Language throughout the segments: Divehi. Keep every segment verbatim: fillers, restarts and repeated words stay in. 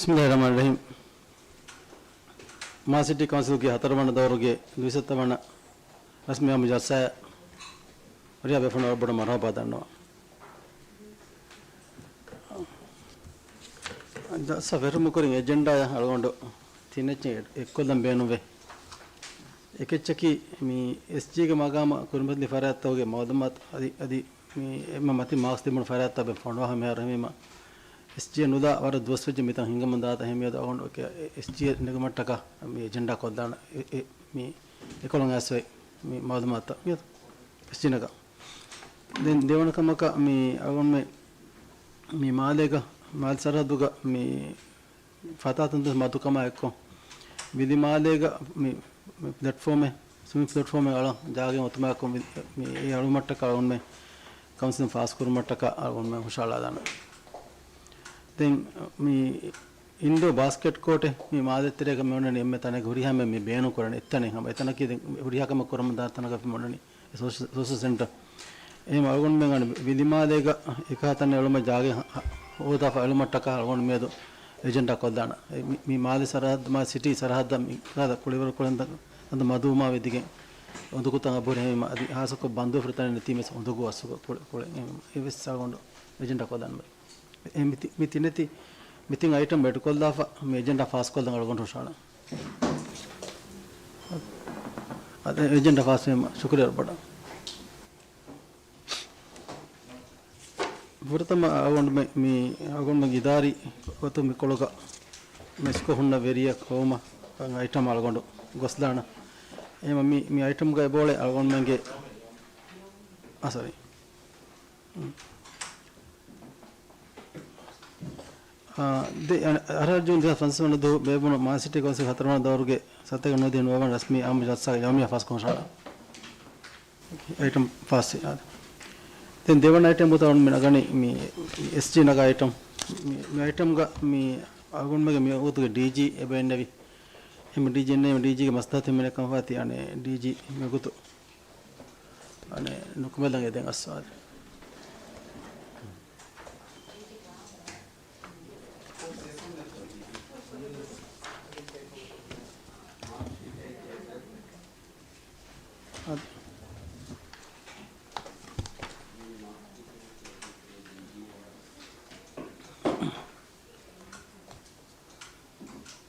ބިސްމިއްލާހިއްރަޙްމާނިއްރަޙީމް. މާލެ ސިޓީ ކައުންސިލްގެ ހަތަރުވަނަ ދައުރުގެ ދުވިސައްތަ ވަނަ ރަސްމީ އާއްމު ޖަލްސާއަށް ހުރިހާ ބޭފުޅުންނަށް ވަރަށް ބޮޑަށް މަރުޙަބާ ދަންނަވަން. ޖަލްސާ ފެށުމުގެ ކުރިން އެޖެންޑާއަށް އަޅުގަނޑު ތިނެއްޗެއް އެއްކޮށްލަން ބޭނުންވޭ. އެކެއްޗަކީ މި އެސްޖީގެ މަގާމަށް ކުރިމަތިލި ފަރާތްތަކުގެ މައުލޫމާތު އަދި، އަދި މި އެންމެ މަތިން މާކްސް ލިބުނު ފަރާތްތައް ފޮނުވާ ހަމަ އެހީމަ އެސްޖީއަށް ނުލާ ވަރަށް ދުވަސް ވެއްޖެ މިތަން ހިނގަމުން ދާތަ. އެހެން މިއަދު އަޅުގަނޑު އެސްޖީއަށް ނެގުމަށްޓަކާ މި އެޖެންޑާ ކޮށްދާނަ އެ، އެ، މި އެކޮޅުން އައިސް މި މައުލޫމާތު މިއަދު އެސްޖީ ނަގާ. ދެން ދެވަނަ ކަމަކަށް މި އަޅުގަނޑުމެ މި މާލޭގަ، މާލެ ސަރަހައްދުގަ މި ފަތާތަން ދުވަސް މަދުކަމާ އެއްކޮށް، ވިލިމާލޭގަ މި، މި ޕްލެޓްފޯމެއް، ސްވިމިން ޕްލެޓްފޯމެއް އަޅަން ޖާގައިން އޮތުމާއެކު މި، މި އެ އަޅުމަށްޓަކާ އަޅުގަނޑުމެ ކައުންސިލުން ފާސްކުރުމަށްޓަކާ އަޅުގަނޑުމެ ހުށައަޅާލާނަން. ދެން މި އިންޑޯ ބާސްކެޓް ކޯޓެއް މި މާލެ ތެރޭގަ މި އޮންނަނީ އެންމެ ތަނެއް ހުރިހާ މެ މި ބޭނުން ކުރަނީ އެއްތަނެއް ހަމަ އެތަނަކީ ދެން ހުރިހާ ކަމެއް ކުރަމުން ދާ ތަނަކަށް މި އޮންނަނީ. ސޯޝަލް، ސޯޝަލް ސެންޓަރ. އެހެން އަޅުގަނޑުމެން އަން ވިލިމާލޭގަ އެކަހަ ތަނެއް އެޅުމަށް ޖާގަ ހަ-، ހޯދާފަ އެޅުމަށްޓަކާ އަޅުގަނޑު މިއަދު އެޖެންޑާ ކޮށްދާނަ. އެ މި، މި މާލެ ސަރަހައްދު، މާލެ ސިޓީ ސަރަހައްދަށް މި ކާދަ ކުޅިވަރު ކުޅެން ދަ-، ދަނދަ މަދުވުމާ ވެދިގެން އުނދަގޫތައް އަބުރެ ހެމި އަދި ހާސަކޮށް ބަންދުވެފަ ތަނެއް ނެތީމެސް އުނދަގޫ އަސްލުގަ ކުޅެ، ކުޅެ އެ، އެވެސް އަޅުގަނޑު އެޖެންޑާ ކޮށްދާނަ. އެ މި ތި-، މި ތިނެތި، މި ތިން އައިޓަމް އެޑްކޮށްލާފަ މި އެޖެންޑާ ފާސްކޮށްލަން އަޅުގަނޑު ހުށަހަޅަން. އަދި އެޖެންޑާ ފާސްވީމަ ޝުކުރިއްޔާ ބޮޑަށް. ފުރަތަމަ އަޅުގަނޑުމެ-، މި އަޅުގަނޑުމެ އިދާރީ ގޮތުން މިކޮޅުގަ މެސްކޮށް ހުންނަ ވެރިޔަށް ހޮވުމަށް އައިޓަމް އަޅުގަނޑު ގޮސްދާނަ. އެހެމަ މި، މި އައިޓަމްގަ އެބޯޅެ އަޅުގަނޑުމެންގެ، އާ، ސޮރީ. އާ، ދެ-، އަ-، އަހަރަ ޖޫން ދެހާސް ފަންސަވީސް ވަނަ ދުވަހު ބޭއްވުނު މާލެ ސިޓީ ކައުންސިލް ހަތަރުވަނަ ދައުރުގެ ސަތޭކަ ނުވަދިހަ ނުވަވަނަ ރަސްމީ އާއްމު ޖަލްސާގެ ޔައުމިއްޔާ ފާސްކޮށް ހުށަހަޅާ. އައިޓަމް ފާސް. ދެން ދެވަނަ އައިޓަމް ގޮތަށް އަޅުގަނޑު މި ނަގަނީ މި އެސްޖީ ނަގާ އައިޓަމް. މި، މި އައިޓަމްގަ މި އަޅުގަނޑުމެންގެ މި ވަގުތުގެ ޑީޖީ އެބަ އިންނެވި. އެހެމަ ޑީޖީ އިންނެވި، ޑީޖީގެ މަސްލަހަތު ހިމެނޭ ކަމަށް ފާތި އަނެއް ޑީޖީ މި ވަގުތު އަނެއް ނުކުމެލަން އެދެން އައްސާދެ.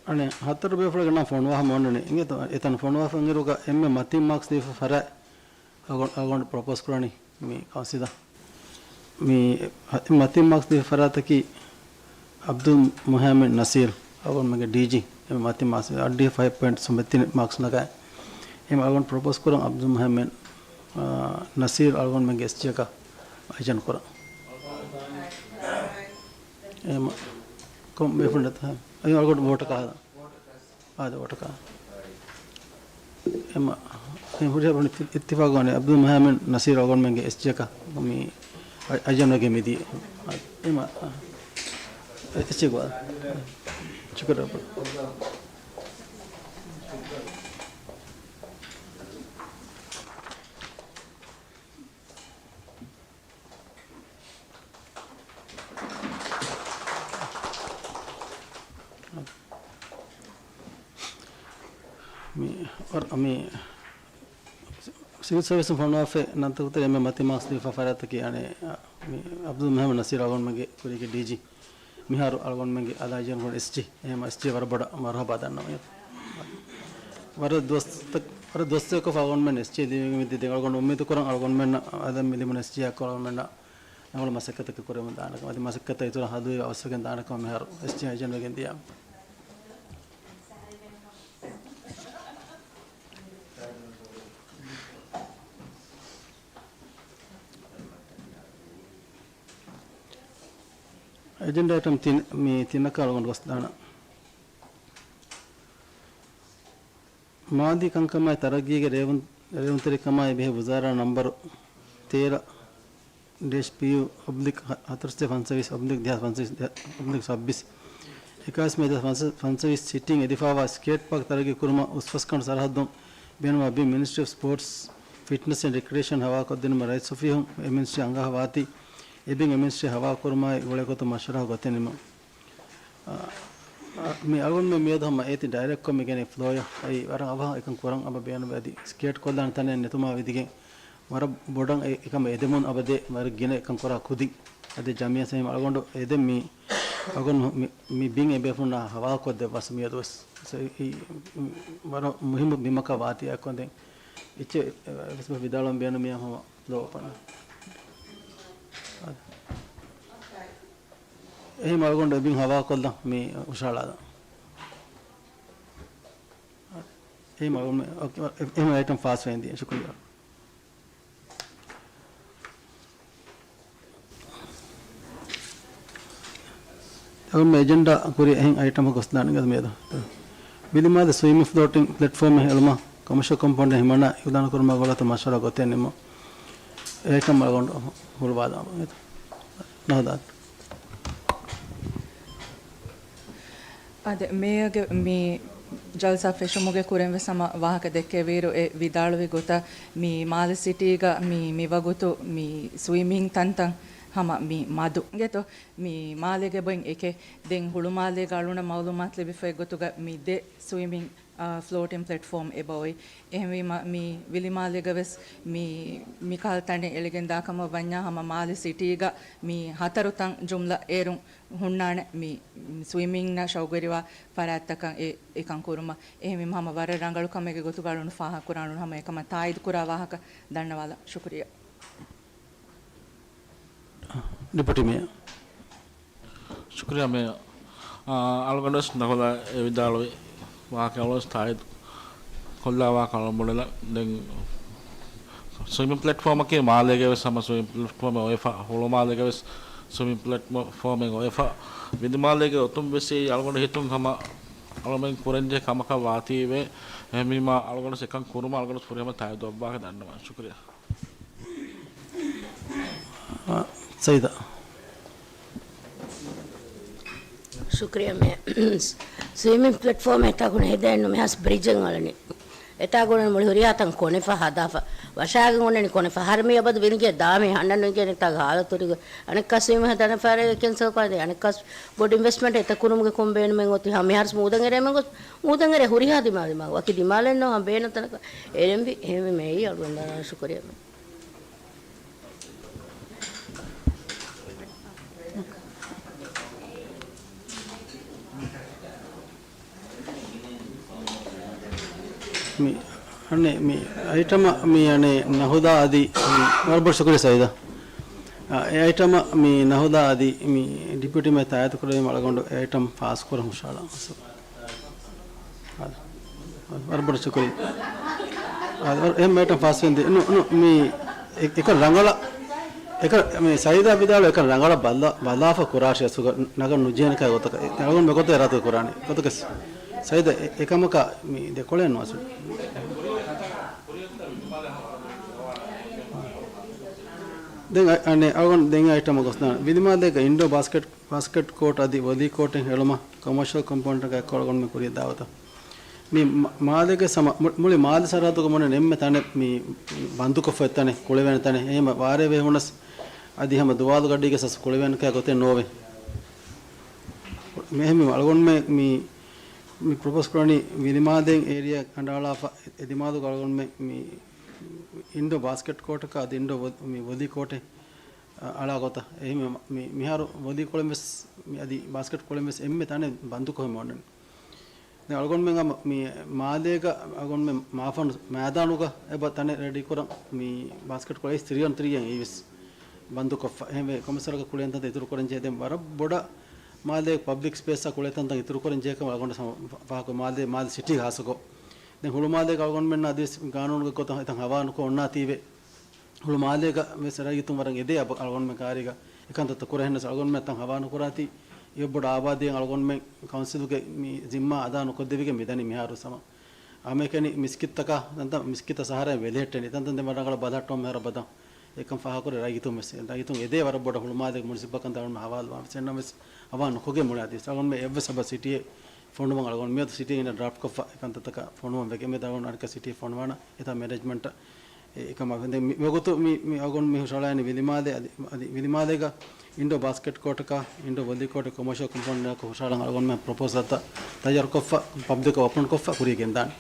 އަނެއް ހަތަރު ބޭފުޅެއްގެ ނަން ފޮނުވާފަ އޮންނަނީ. އިނގޭތޯ، އެތަން ފޮނުވާފަ އިރުގަ އެންމެ މަތިން މާކްސް ލިބިފަ ފަރާތް އަޅުގަނޑު، އަޅުގަނޑު ޕްރޮޕޯސް ކުރަނީ މި ކައުންސިލަށް. މި މަތިން މާކްސް ލިބިފަ ފަރާތަކީ އަބްދުލް މުހައްމަދު ނަސީރު އަޅުގަނޑުމެންގެ ޑީޖީ. އެ މަތިން މާކްސް އައްޑިހަ ފައިވް ޕޮއިންޓް ސުން ތިން މާކްސް ނަގާ. އެ އަޅުގަނޑު ޕްރޮޕޯސް ކުރަން އަބްދުލް މުހައްމަދު، އާ، ނަސީރު އަޅުގަނޑުމެންގެ އެސްޖީއަކަށް އައިޖަން ކުރަން. އެ މަ-، ކޮން ބޭފުޅުން ނެތަ؟ އަދި އަޅުގަނޑު ވޯޓަކަށް ހަދަން. އާދެ، ވޯޓަކާ. އެމަ، އެ ހުރިހާ ބަނޑު އިތް-، އިއްތިފާގު ވާނެ އަބްދުލް މުހައްމަދު ނަސީރު އަޅުގަނޑުމެންގެ އެސްޖީއަކަށް މި އަ-، އައިޖަން ވެގެން މިދިޔަ. އެމަ، އެސްޖީ ގޮވާ. ޝުކުރިއްޔާ. މި، މި ސިވިލް ސަރވިސުން ފޮނުވާފައި ނަންތަކުތެރޭ އެންމެ މަތި މާކްސް ލިބިފަ ފަރާތަކީ އަނެއް، މި އަބްދުލް މުހައްމަދު ނަސީރު އަޅުގަނޑުމެންގެ ކުރީގެ ޑީޖީ. މިހާރު އަޅުގަނޑުމެންގެ އަދާ އައިޖަން ކުރަން އެސްޖީ. އެހެމަ އެސްޖީ ވަރަށް ބޮޑަށް މަރުހަބާ ދަންނަވަން. ވަރަށް ދުވަސްތަކަށް، ވަރަށް ދުވަސްތަކަކަށް އަޅުގަނޑުމެން އެސްޖީ ލިބިގެން މިދި. ދެން އަޅުގަނޑު އުއްމީދު ކުރަން އަޅުގަނޑުމެންނަށް އަދަ މި ލިބުނު އެސްޖީއަކަށް އަޅުގަނޑުމެންނަށް ރަނގަޅު މަސައްކަތަކެއް ކުރެވެމުން ދާނެ ކަމަށް. އަދި މަސައްކަތަށް އިތުރަށް ހަދުވެ އަވަސްވެގެން ދާނެ ކަމަށް މިހާރު އެސްޖީ އައިޖަން ވެގެން ދިޔަ. އެޖެންޑާ އައިޓަމް ތިން، މި ތިނަކަށް އަޅުގަނޑު ގޮސްދާނަން. މާލީ ކަންކަމާއި ތަރައްގީގެ ރޭވުން-، ރޭވުންތެރިކަމާއި ބެހޭ ވުޒާރާ ނަންބަރު ތޭރަ ޑޭޝް ޕީޔޫ އޮބްލިކް ހަ-، ހަތަރުސައް ފަންސަވީސް އޮބްލިކް ދެހާސް ފަންސަވީސް، އޮބްލިކް ސައްބީސް، އެކާވީސް މޭ ދެހާސް ފަންސަވީސް ސިޓިން އެދިފާވާ ސްކޭޓް ޕާކް ތަރައްގީ ކުރުމަށް އުސްފަސްގަނޑު ސަރަހައްދުން ބޭނުމާ ބިން މިނިސްޓްރީ އޮފް ސްޕޯޓްސް، ފިޓްނަސް އެންޑް ރެކްރިއޭޝަން ހަވާލުކޮށްދިނުމަށް ރައީސް އޮފީހުން އެ މިނިސްޓްރީ އަންގާ ވާތީ، އެބިން އެ މިނިސްޓްރީ ހަވާލުކުރުމާއި ގުޅޭގޮތުން މަޝްވަރާ ގޮތެއް ނިމުން. އާ، މި އަޅުގަނޑުމެން މިއަދު ހަމަ އޭތި ޑައިރެކްޓްކޮށް މި ގެނައި ފްލޯއަށް އެއީ ވަރަށް އަވަހަށް އެކަން ކުރަން އެބަ ބޭނުންވޭ. އަދި ސްކޭޓް ކޮށްލާނެ ތަނެއް ނެތުމާ ވިދިގެން ވަރަށް ބޮޑަށް އެ، އެކަމަށް އެދެމުން އެބަދޭ ވަރަށް ގިނަ އެކަން ކުރާ ކުދިން. އަދި ޖަމިއްޔާ ސައީމް އަޅުގަނޑު އެދެން މި އަޅުގަނޑު މި، މި ބިން އެ ބޭފުޅުންނާ ހަވާލުކޮށްދެއްވާސް މިއަދުވެސް. ސައީ، ވަރަށް މުހިއްމު ބިމަކަށް ވާތީއާއެކު ދެން އެއްޗެއް ވެސް ވިދާޅުވަން ބޭނުމިއްޔާ ހަމަ ލޯ އޮޕަން. އެހެން އަޅުގަނޑު އެ ބިން ހަވާލުކޮށްލަން މި ހުށަހަޅާލަން. އެހެން އަޅުގަނޑު އެ، އެ، އެ އައިޓަމް ފާސް ވެގެން ދިޔަ. ޝުކުރިއްޔާ. އެހެން އެޖެންޑާ ކުރި އެހެން އައިޓަމަށް ގޮސްދާނެ ގަދަ މިއަދު. ވިލިމާލެ ސްވިމިން ފްލޯޓިން ޕްލެޓްފޯމެއް ހެޅުމަށް ކޮމަރޝަލް ކޮމްޕައުންޑެއް ހިމަނާ އިއުލާނު ކުރުމާ ގުޅާތޯ މަޝްވަރާ ގޮތެއް ނިމުން. އެ އައިޓަމް އަޅުގަނޑު ހުޅުވާލާ. ނަހުދާ. އާދެ، މޭޔަރގެ މި ޖަލްސާ ފެށުމުގެ ކުރިން ވެސް ހަމަ ވާހަކަ ދެއްކެވިއިރު އެ ވިދާޅުވި ގޮތަށް މި މާލެ ސިޓީގަ މި، މިވަގުތު މި ސްވިމިން ތަންތަން ހަމަ މި މަދު އިނގޭތޯ، މި މާލޭގެ ބޮއިން އެކެއް. ދެން ހުޅުމާލޭގަ އަޅުގަނޑަށް މައުލޫމާތު ލިބިފައި ގޮތުގަ މި ދެ ސްވިމިން، އާ، ފްލޯޓިން ޕްލެޓްފޯމް އެބައޮތް. އެހެންވީމަ މި ވިލިމާލޭގަ ވެސް މި، މިކަހަލަ ތަނެއް އެޅިގެން ދާކަމަށް ވަންޏާ ހަމަ މާލެ ސިޓީގަ މި ހަތަރު ތަން ޖުމްލަ އޭރުން ހުންނާނެ މި ސްވިމިންއަށް ޝައުގުވެރިވާ ފަރާތްތަކަށް އެ، އެކަން ކުރުމަށް. އެހެންވީމަ ހަމަ ވަރަށް ރަނގަޅު ކަމެއްގެ ގޮތުގަ އަޅުން ފާހަގަކުރާނުން ހަމަ އެކަމަށް ތާއީދުކުރާ ވާހަކަ ދަންނަވާލަން. ޝުކުރިއްޔާ. ޑެޕިއުޓީ މޭޔަރ. ޝުކުރިއްޔާ މޭޔަރ. އާ، އަޅުގަނޑުވެސް ނަހުލާ އެ ވިދާޅުވި ވާހަކަ އަޅުވެސް ތާއީދު ކޮށްލާ ވާހަކަ އަޅު ބުނެލަ. ދެން ސްވިމިން ޕްލެޓްފޯމަކީ މާލޭގެ ވެސް ހަމަ ސްވިމިން ޕްލެޓްފޯމެއް އޮވެފަ، ހުޅުމާލޭގެ ވެސް ސްވިމިން ޕްލެޓްފޯމެއް އޮވެފަ. ވިލިމާލޭގެ އޮތުން ވެސް އެއީ އަޅުގަނޑު ހިތުން ހަމަ އަޅުމެން ކުރަންޖެހޭ ކަމަކަށް ވާތީވެ. އެހެންވީމާ އަޅުގަނޑު އެކަން ކުރުމަށް އަޅުގަނޑު ފުރިހަމަ ތާއީދު އޮއްވާކަށް ދަންނަވަން. ޝުކުރިއްޔާ. އާ، ސައީދާ. ޝުކުރިއްޔާ މޭ. ސްވިމިން ޕްލެޓްފޯމް އެތާ ގުނަ ހެދޭން ނު މިހާސް ބްރިޖެއް އަޅަނީ. އެތާ ގުނަ މުޅި ހުރިހާ ތަން ކޮނެފަ ހަދާފަ. ވަށާގެން އޮންނަނީ ކޮނެފަ. ހަރު މި އަބަދު ވިންގޭ ދާމި ހަންނަން ނުގޭ ނެތާ ހާލަތުރިގަ. އަނެއްކާ ސްވިމިން ހަދާނެ ފާރޭގަ ކެންސަލް ކާދޭ. އަނެއްކާސް ބޮޑު އިންވެސްޓްމަންޓް އެތަ ކުރުމުގެ ކޮން ބޭނުމެއް އޮތީ ހަމަ މިހާރުސް މޫދަން އެރޭމެން ގޮސް މޫދަން އެރޭ ހުރިހާ ދިމާލެއް މާ ވަކި ދިމާލެއް ނޯ ހަމަ ބޭނުން ތަނަކަށް އެރެންވީ. އެހެންވީމަ އެއީ އަޅުގަނޑާ ޝުކުރިއްޔާ. މި، އަނެއް، މި އައިޓަމަށް މި އަނެއް ނަހުދާ އަދި މި ވަރަށް ބޮޑު ޝުކުރިއްޔާ ސައީދާ. އާ، އެ އައިޓަމަށް މި ނަހުދާ އަދި މި ޑިޕިއުޓީ މޭޔަރ ތާއީދު ކުރެއްވީމަ އަޅުގަނޑު އެ އައިޓަމް ފާސް ކުރަން ހުށަހަޅާ. ވަރަށް ބޮޑަށް ޝުކުރިއްޔާ. އާ، ވަރަށް އެހެން މޭޓަން ފާސްވެން ދި. ނު، ނު، މި އެ، އެކަން ރަނގަޅަށް، އެކަން މި ސައީދާ ވިދާޅު އެކަން ރަނގަޅަށް ބަލާ، ބަލާފަ ކުރާށި އަސްލުގަ ނަގަން ނުޖެހޭނެ ކައި ގޮތަކަށް. އެ، އަޅުގަނޑު މިގޮތަށް އިރާދަ ކުރާނީ. ގޮތަކަސް ސައީދާ އެ، އެކަމަކަށް މި ދެކޮޅެއް ނުވާސް. ދެން އަ، އަނެއް އަޅުގަނޑު ދެން އައިޓަމަށް ގޮސްދާނެ. ވިލިމާލޭގަ އިންޑޯ ބާސްކެޓް ބާސްކެޓް ކޯޓް އަދި ވޮލީ ކޯޓެއް ހެޅުމަށް ކޮމާޝަލް ކޮމްޕައުންޑަކަށް އެއްކޮޅު ގޮނޑުމެ ކުރިޔަށް ދާވަތަށް. މި މަ-، މާލޭގެ ސަމަ-، މު-، މުޅި މާލެ ސަރަހައްދުގަ މޮނެ އެންމެ ތަނެއް މި ބަންދުކޮށްފަ އެތަނެއް ކުޅެވޭނެ ތަނެއް. އެހެމަ ވާރޭ ވެހުނަސް އަދި ހަމަ ދުވާލު ގަޑީގެ ސަސް ކުޅެވޭނެ ކައި ގޮތެއް ނޯވޭ. މެހެމި އަޅުގަނޑުމެ މި، މި ޕްރޮޕޯސް ކުރަނީ ވިލިމާލޭ އޭރިއާ ކަނޑައަޅާފަ އެ ދިމާލުގަ އަޅުގަނޑުމެ މި އިންޑޯ ބާސްކެޓް ކޯޓަކަށް އަދި އިންޑޯ ވޮ-، މި ވޮލީ ކޯޓެއް އަ-، އަޅާ ގޮތަށް. އެހެންވީމަ، މި-، މިހާރު ވޮލީ ކޮޅެއް ވެސް، މި އަދި ބާސްކެޓް ކޮޅެއް ވެސް އެންމެ ތަނެއް ބަންދުކޮށް މި އޮންނަނީ. ދެން އަޅުގަނޑުމެން ހަމަ މި މާލޭގަ އަޅުގަނޑުމެން މާފަން މައިދާނުގަ އެބަ ތަނެއް ރެޑީ ކުރަން މި ބާސްކެޓް ކޮޅެއް ތިރީ އޮން ތިރީ އެއީ ވެސް ބަންދުކޮށްފަ. އެހެންވެ ކޮމިސަރަކަށް ކުޅޭން ތަންތަން އިތުރު ކުރަން ޖެހޭ. ދެން ވަރަށް ބޮޑަށް މާލޭ ޕަބްލިކް ސްޕޭސްއަށް ކުޅޭ ތަންތަން އިތުރު ކުރަން ޖެހޭ ކަމަށް އަޅުގަނޑު ސަމ-، ފާހަގަ މާލޭ، މާލެ ސިޓީ ހާއްސަކޮށް. ދެން ހުޅުމާލޭގަ އަޅުގަނޑުމެންނަށް އަދިވެސް ގާނޫނުގެ ގޮތަށް އެތަން ހަވާ ނުކޮށް އޮންނާތީވެ. ހުޅުމާލޭގަ ވެސް ރައްޔިތުން ވަރަށް އެދޭ އަބަ-، އަޅުގަނޑުމެން ކާރީގަ އެކަންތައްތައް ކުރެހެންނަސް އަޅުގަނޑުމެން ތަން ހަވާ ނުކުރާތީ، އެއްބޮޑު އާބާދީއެއް އަޅުގަނޑުމެން ކައުންސިލުގެ މި ޒިންމާ އަދާ ނުކޮށްދެވިގެން މިދަނީ މިހާރު ސަމަ. އާމެކެނި މިސްކިތްތަކާ، ތަންތަން މިސްކިތަށް ސަހަރައިން ވެލެހެއްޓެނީ. ތަންތަން ދެމަ ރަނގަޅަށް ބަލަހައްޓަމުން މިހާރު ބަދަން. އެކަން ފާހަގަކުރި ރައްޔިތުން ވެސް. ރައްޔިތުން އެދޭ ވަރަށް ބޮޑަށް ހުޅުމާލޭގެ މުނިސިޕަލް ކަންތައް އަޅުގަނޑު ހަވާލުވާ ވެސް އެންނަމަވެސް ހަވާ ނުކޮށްގެން މުޅި އަދި އަޅުގަނޑުމެ އެއްވެސް އަބަ ސިޓީއެއް ފޮނުވަން އަޅުގަނޑު މިއަދު ސިޓީ އިން ޑްރާފްޓް ކޮށްފަ އެކަންތައްތަކަށް ފޮނުވަން ވެގެން މި ދަރުން އަނެކަ ސިޓީ ފޮނުވާނަ އެތާ މެނޭޖްމަންޓަށް އެކަމަށް ދެން މި ވަގުތު މި، މި އަޅުގަނޑު މި ހުށަހަޅައިގެން ވިލިމާލެ އަދި، އަދި ވިލިމާލޭގަ އިންޑޯ ބާސްކެޓް ކޯޓަކާ، އިންޑޯ ވޮލީ ކޯޓެއް ކޮމާޝަލް ކޮމްޕައުންޑަކަށް ހުށަހަޅަން އަޅުގަނޑުމެން ޕްރޮޕޯސަލްތައް ތައްޔާރުކޮށްފަ، ޕަބްލިކަށް އޯޕަން ކޮށްފަ ކުރިޔަށް ގެންދާނެ.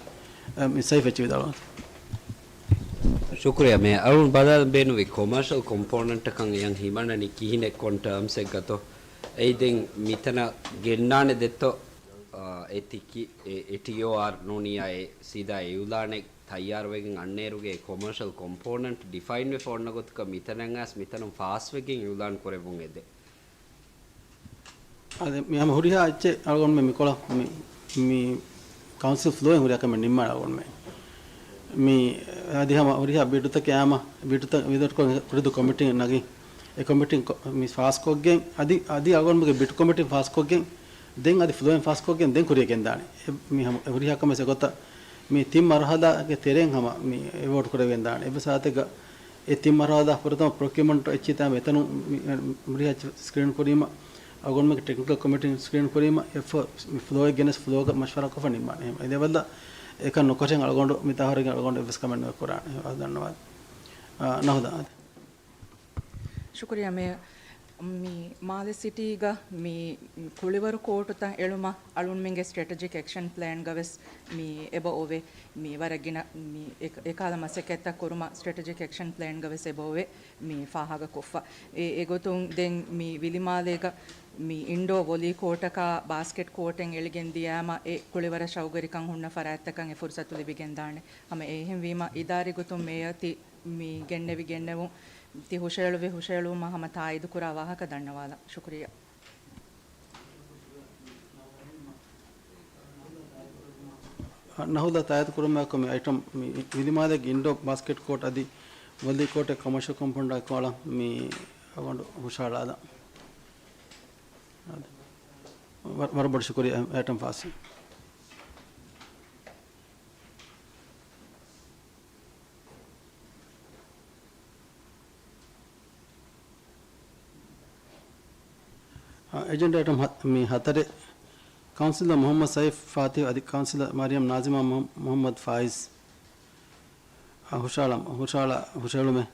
އެ، މި ސައިފް އެއްޗެއް ވިދާޅުވާން. ޝުކުރިއްޔާ. މޭ އަޅުން ބަލާލަން ބޭނުންވި ކޮމާޝަލް ކޮމްޕޯނެންޓަކަށް އެޔަން ހިމަނަނީ ކިހިނެއް ކޮން ޓާމްސްއެއްގަތޯ؟ އެއީ ދެން މިތަނަށް ގެންނާނެ ދެއްތޯ؟ އާ، އެ ތިކި، އެ، އެ ޓީއޯއާރް ނޫނިއްޔާ އެ ސީދާ އެ އިއުލާނެއް ތައްޔާރުވެގެން އަންނައިރުގެ ކޮމާޝަލް ކޮމްޕޯނެންޓް ޑިފައިންވެފަ އޮންނަ ގޮތަކަށް މިތަނަށް އައިސް މިތަނުން ފާސްވެގެން އިއުލާން ކުރެއްވުން އެދެ. އާދެ، މި ހަމަ ހުރިހާ އެއްޗެއް އަޅުގަނޑުމެން މިކޮޅަށް މި، މި ކައުންސިލް ފްލޯއިން ހުރިހާ ކަމެއް ނިންމާނެ އަޅުގަނޑުމެން. މި އަދި ހަމަ ހުރިހާ ބިޑުތަކެއް އާމަ، ބިޑުތައް ވިޒިޓްކޮށް ކުރިދު ކޮމިޓީ ނަގި، އެ ކޮމިޓީން ކޮ-، މި ފާސްކޮށްގެން، އަދި، އަދި އަޅުގަނޑުމެންގެ ބިޑް ކޮމިޓީން ފާސްކޮށްގެން، ދެން އަދި ފްލޯއިން ފާސްކޮށްގެން ދެން ކުރިޔަށް ގެންދާނެ. އެ، މި ހަމަ ހުރިހާ ކަމެއް އެގޮތަށް މި ތިން މަރުހަލާގެ ތެރެއިން ހަމަ މި އެވޯޑް ކުރެވިގެން ދާނެ. އެއްވެސް ހާލަތެއްގަ އެ ތިން މަރުހަލާ ފުރަތަމަ ޕްރޮކިއުމަންޓް އެއްޗިތާ އެތަނުން މި، މި ހުރިހާ ސްކްރީން ކުރީމަ، އަޅުގަނޑުމެންގެ ޓެކްނިކަލް ކޮމިޓީން ސްކްރީން ކުރީމަ، އެ ފްލޯ، މި ފްލޯއެއް ގެނެސް ފްލޯގަ މަޝްވަރާކޮށްފަ ނިންމާނެ. އެ ލެވެލްއަށް އެކަން ނުކޮށެން އަޅުގަނޑު މި ތާހުރެގެން އަޅުގަނޑު އެއްވެސް ކަމެއް ނުކުރާނެ. އަދި ދަންނަވާ. އާ، ނަހުދާ. ޝުކުރިއްޔާ މޭޔަރ. މި މާލެ ސިޓީގަ މި ކުޅިވަރު ކޯޓުތައް އެޅުމަށް އަޅުންމެންގެ ސްޓްރެޓެޖިކް އެކްޝަން ޕްލޭންގަވެސް މި އެބަ އޮވޭ. މި ވަރަށް ގިނަ މި އެ-، އެކާލަ މަސައްކަތްތައް ކުރުމަށް ސްޓްރެޓެޖިކް އެކްޝަން ޕްލޭންގަވެސް އެބަ އޮވޭ މި ފާހަގަކޮށްފަ. އެ، އެގޮތުން ދެން މި ވިލިމާލޭގަ މި އިންޑޯ ވޮލީ ކޯޓަކާ ބާސްކެޓް ކޯޓެއް އެޅިގެން ދިޔާމަ އެ ކުޅިވަރަށް ޝައުގުވެރިކަން ހުންނަ ފަރާތްތަކަށް އެ ފުރުސަތު ލިބިގެންދާނެ. ހަމަ އެހެންވީމަ އިދާރީ ގޮތުން މޭޔަރ ތި މި ގެންނެވި ގެންނެވުން ތި ހުށައެޅުއްވި ހުށައެޅުވުމަށް ހަމަ ތާއީދުކުރާ ވާހަކަ ދަންނަވާލަން. ޝުކުރިއްޔާ. ނަހުދާ ތާއީދު ކުރުމާއެކު މި އައިޓަމް މި ވިލިމާލޭގެ އިންޑޯ ބާސްކެޓް ކޯޓް އަދި ވޮލީ ކޯޓެއް ކޮމާޝަލް ކޮމްޕައުންޑާ އެކު އަޅަން މި އަޅުގަނޑު ހުށަހަޅާލަން. ވަރަށް ބޮޑަށް ޝުކުރިއްޔާ އައިޓަމް ފާސް. އެޖެންޑާ އައިޓަމް ހަ-، މި ހަތަރެއް، ކައުންސިލަރ މުހައްމަދު ސައިފް ފާތިހު އަދި ކައުންސިލަރ މަރިޔަމް ނާޒިމާ މުހަ-، މުހައްމަދު ފާއިޒް. އަ، ހުށަހަޅަ-، ހުށަހަޅުމެއް.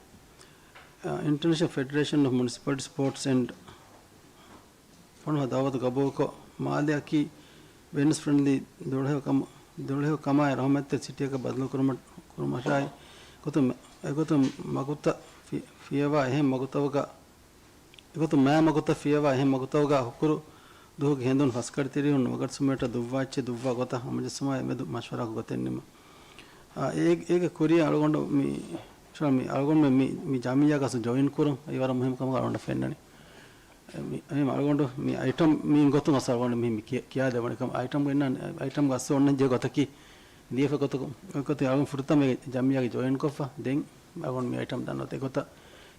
އަ، އިންޓަރނޭޝަނަލް ފެޑެރޭޝަން އޮފް މުނިސިޕަލިޓީ ސްޕޯޓްސް އެންޑް ފޮނުވާ ދައުވަތު ގަބޫލުކޮށް، މާލެއަކީ ވެލްނެސް ފްރެންޑްލީ ދުޅަހެޔޮ ކަމަ-، ދުޅަހެޔޮ ކަމާއި ރަހުމަތްތެރި ސިޓީއަކަށް ބަދަލުކުރުމަށް، ކުރުމަށާއި ގޮތުން، އެގޮތުން މަގުތައް ފި-، ފިޔަވާ އެހެން މަގުތަކުގަ، އެގޮތުން މާ މަގުތައް ފިޔަވާ އެހެން މަގުތަކުގަ ހުކުރު ދުވަހުގެ ހެނދުން ފަސްކައިރި ތިރީހުން ވަގަށް ސުމޭޓަށް ދުއްވާ އެއްޗެއް ދުއްވާ ގޮތަށް ހަމަޖައްސުމާއި މެދު މަޝްވަރާކޮށް ގޮތެއް ނިންމުން. އާ، އޭ-، އޭގެ ކުރިއަށް އަޅުގަނޑު މި، މި އަޅުގަނޑު މި، މި ޖަމިއްޔާގަސް ޖޮއިން ކުރުން އެ ވަރަށް މުހިންމު ކަމަކަށް އަޅުގަނޑަށް ފެންނަނީ. އެ، މި، އެހެން އަޅުގަނޑު މި އައިޓަމް މި ގޮތުން އަސް އަޅުގަނޑު މި، މި ކިޔާ-، ކިޔާދެވަނިކަމަށް އައިޓަމް ގެންނަން، އައިޓަމް ގަސް އޮންނަން ޖެހޭ ގޮތަކީ ދިޔަފަ ގޮތަކު، އޮތް ގޮތެއް އަޅުގަނޑު ފުރަތަމަ ޖަމިއްޔާގެ ޖޮއިން ކޮށްފަ ދެން އަޅުގަނޑު މި އައިޓަމް ދަންނަވަތަ އެގޮތަށް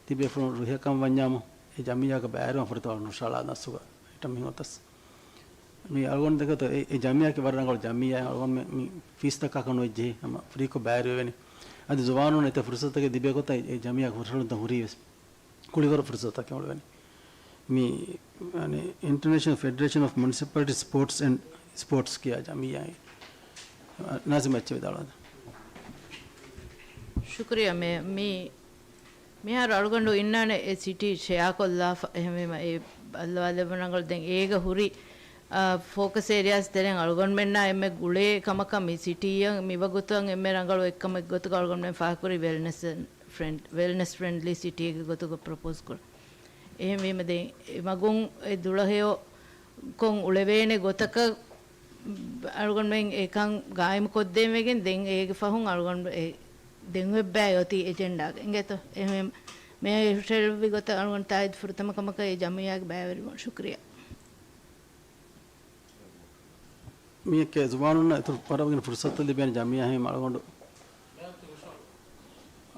ތިބޭފުޅުން ރުހިއަކަށް ވަންޏާމު އެ ޖަމިއްޔާގަ ބައިވެރިވާން ފުރަތަމަ ނުށަޅާ ނަސްގަ އައިޓަމް މި ހޮތަސް. މި އަޅުގަނޑު ދެކެތޯ އެ، އެ ޖަމިއްޔާއަކީ ވަރަށް ރަނގަޅު ޖަމިއްޔާ އަޅުގަނޑު މި، މި ފީސް ދައްކާކަށް ނުވެއްޖެހޭ ހަމަ ފްރީކޮށް ބައިވެރިވެވެނީ. އަދި ޒުވާނުން އެތައް ފުރުސަތުތަކެއް ލިބޭ ގޮތަށް އެ ޖަމިއްޔާ ހުށަހެޅުންތައް ހުރީވެސް ކުޅިވަރު ފުރުސަތުތަކެއް އުޅެވެނީ. މި، އަނެ، އިންޓަރނޭޝަނަލް ފެޑެރޭޝަން އޮފް މުނިސިޕަލިޓީ ސްޕޯޓްސް އެންޑް ސްޕޯޓްސް ކިޔާ ޖަމިއްޔާއެއް. ނާޒިމް އެއްޗެއް ވިދާޅުވާތަ؟ ޝުކުރިއްޔާ މޭ-، މި މިހާރު އަޅުގަނޑު އިންނާނެ އެ ސިޓީ ޝެއާކޮށްލާފަ. އެހެންވީމަ އެ ބައްލަވާލެއްވުން ރަނގަޅު. ދެން އޭގަ ހުރި، އާ، ފޯކަސް އޭރިއާސް ތެރެއިން އަޅުގަނޑުމެންނާ އެންމެ ގުޅޭ ކަމަކަށް މި ސިޓީއަށް މިވަގުތު އެންމެ ރަނގަޅު އެއްކަމެއް ގޮތުގަ އަޅުގަނޑުމެން ފާހަގަކުރީ ވެލްނެސް ފްރެންޑް، ވެލްނެސް ފްރެންޑްލީ ސިޓީގެ ގޮތުގަ ޕްރޮޕޯސް ކުރުން. އެހެންވީމަ ދެން އެ މަގުން އެ ދުޅަހެޔޮ ކޮށް އުޅެވޭނެ ގޮތަކަށް އަޅުގަނޑުމެން އެކަން ގާއިމު ކޮށްދޭން ވެގެން ދެން އޭގެ ފަހުން އަޅުގަނޑު އެ ދެން އޮތްބައި އޮތީ އެޖެންޑާގަ އިނގޭތޯ؟ އެހެން މޭ ހުށަހެޅުއްވި ގޮތަށް އަޅުގަނޑު ތާއީދު ފުރަތަމަ ކަމަކަށް އެ ޖަމިއްޔާގެ ބައިވެރިވުން. ޝުކުރިއްޔާ. މިއެކޭ ޒުވާނުންނަށް އިތުރު ވަރަށް ގިނަ ފުރުސަތު ލިބޭނެ ޖަމިއްޔާ ހެން އަޅުގަނޑު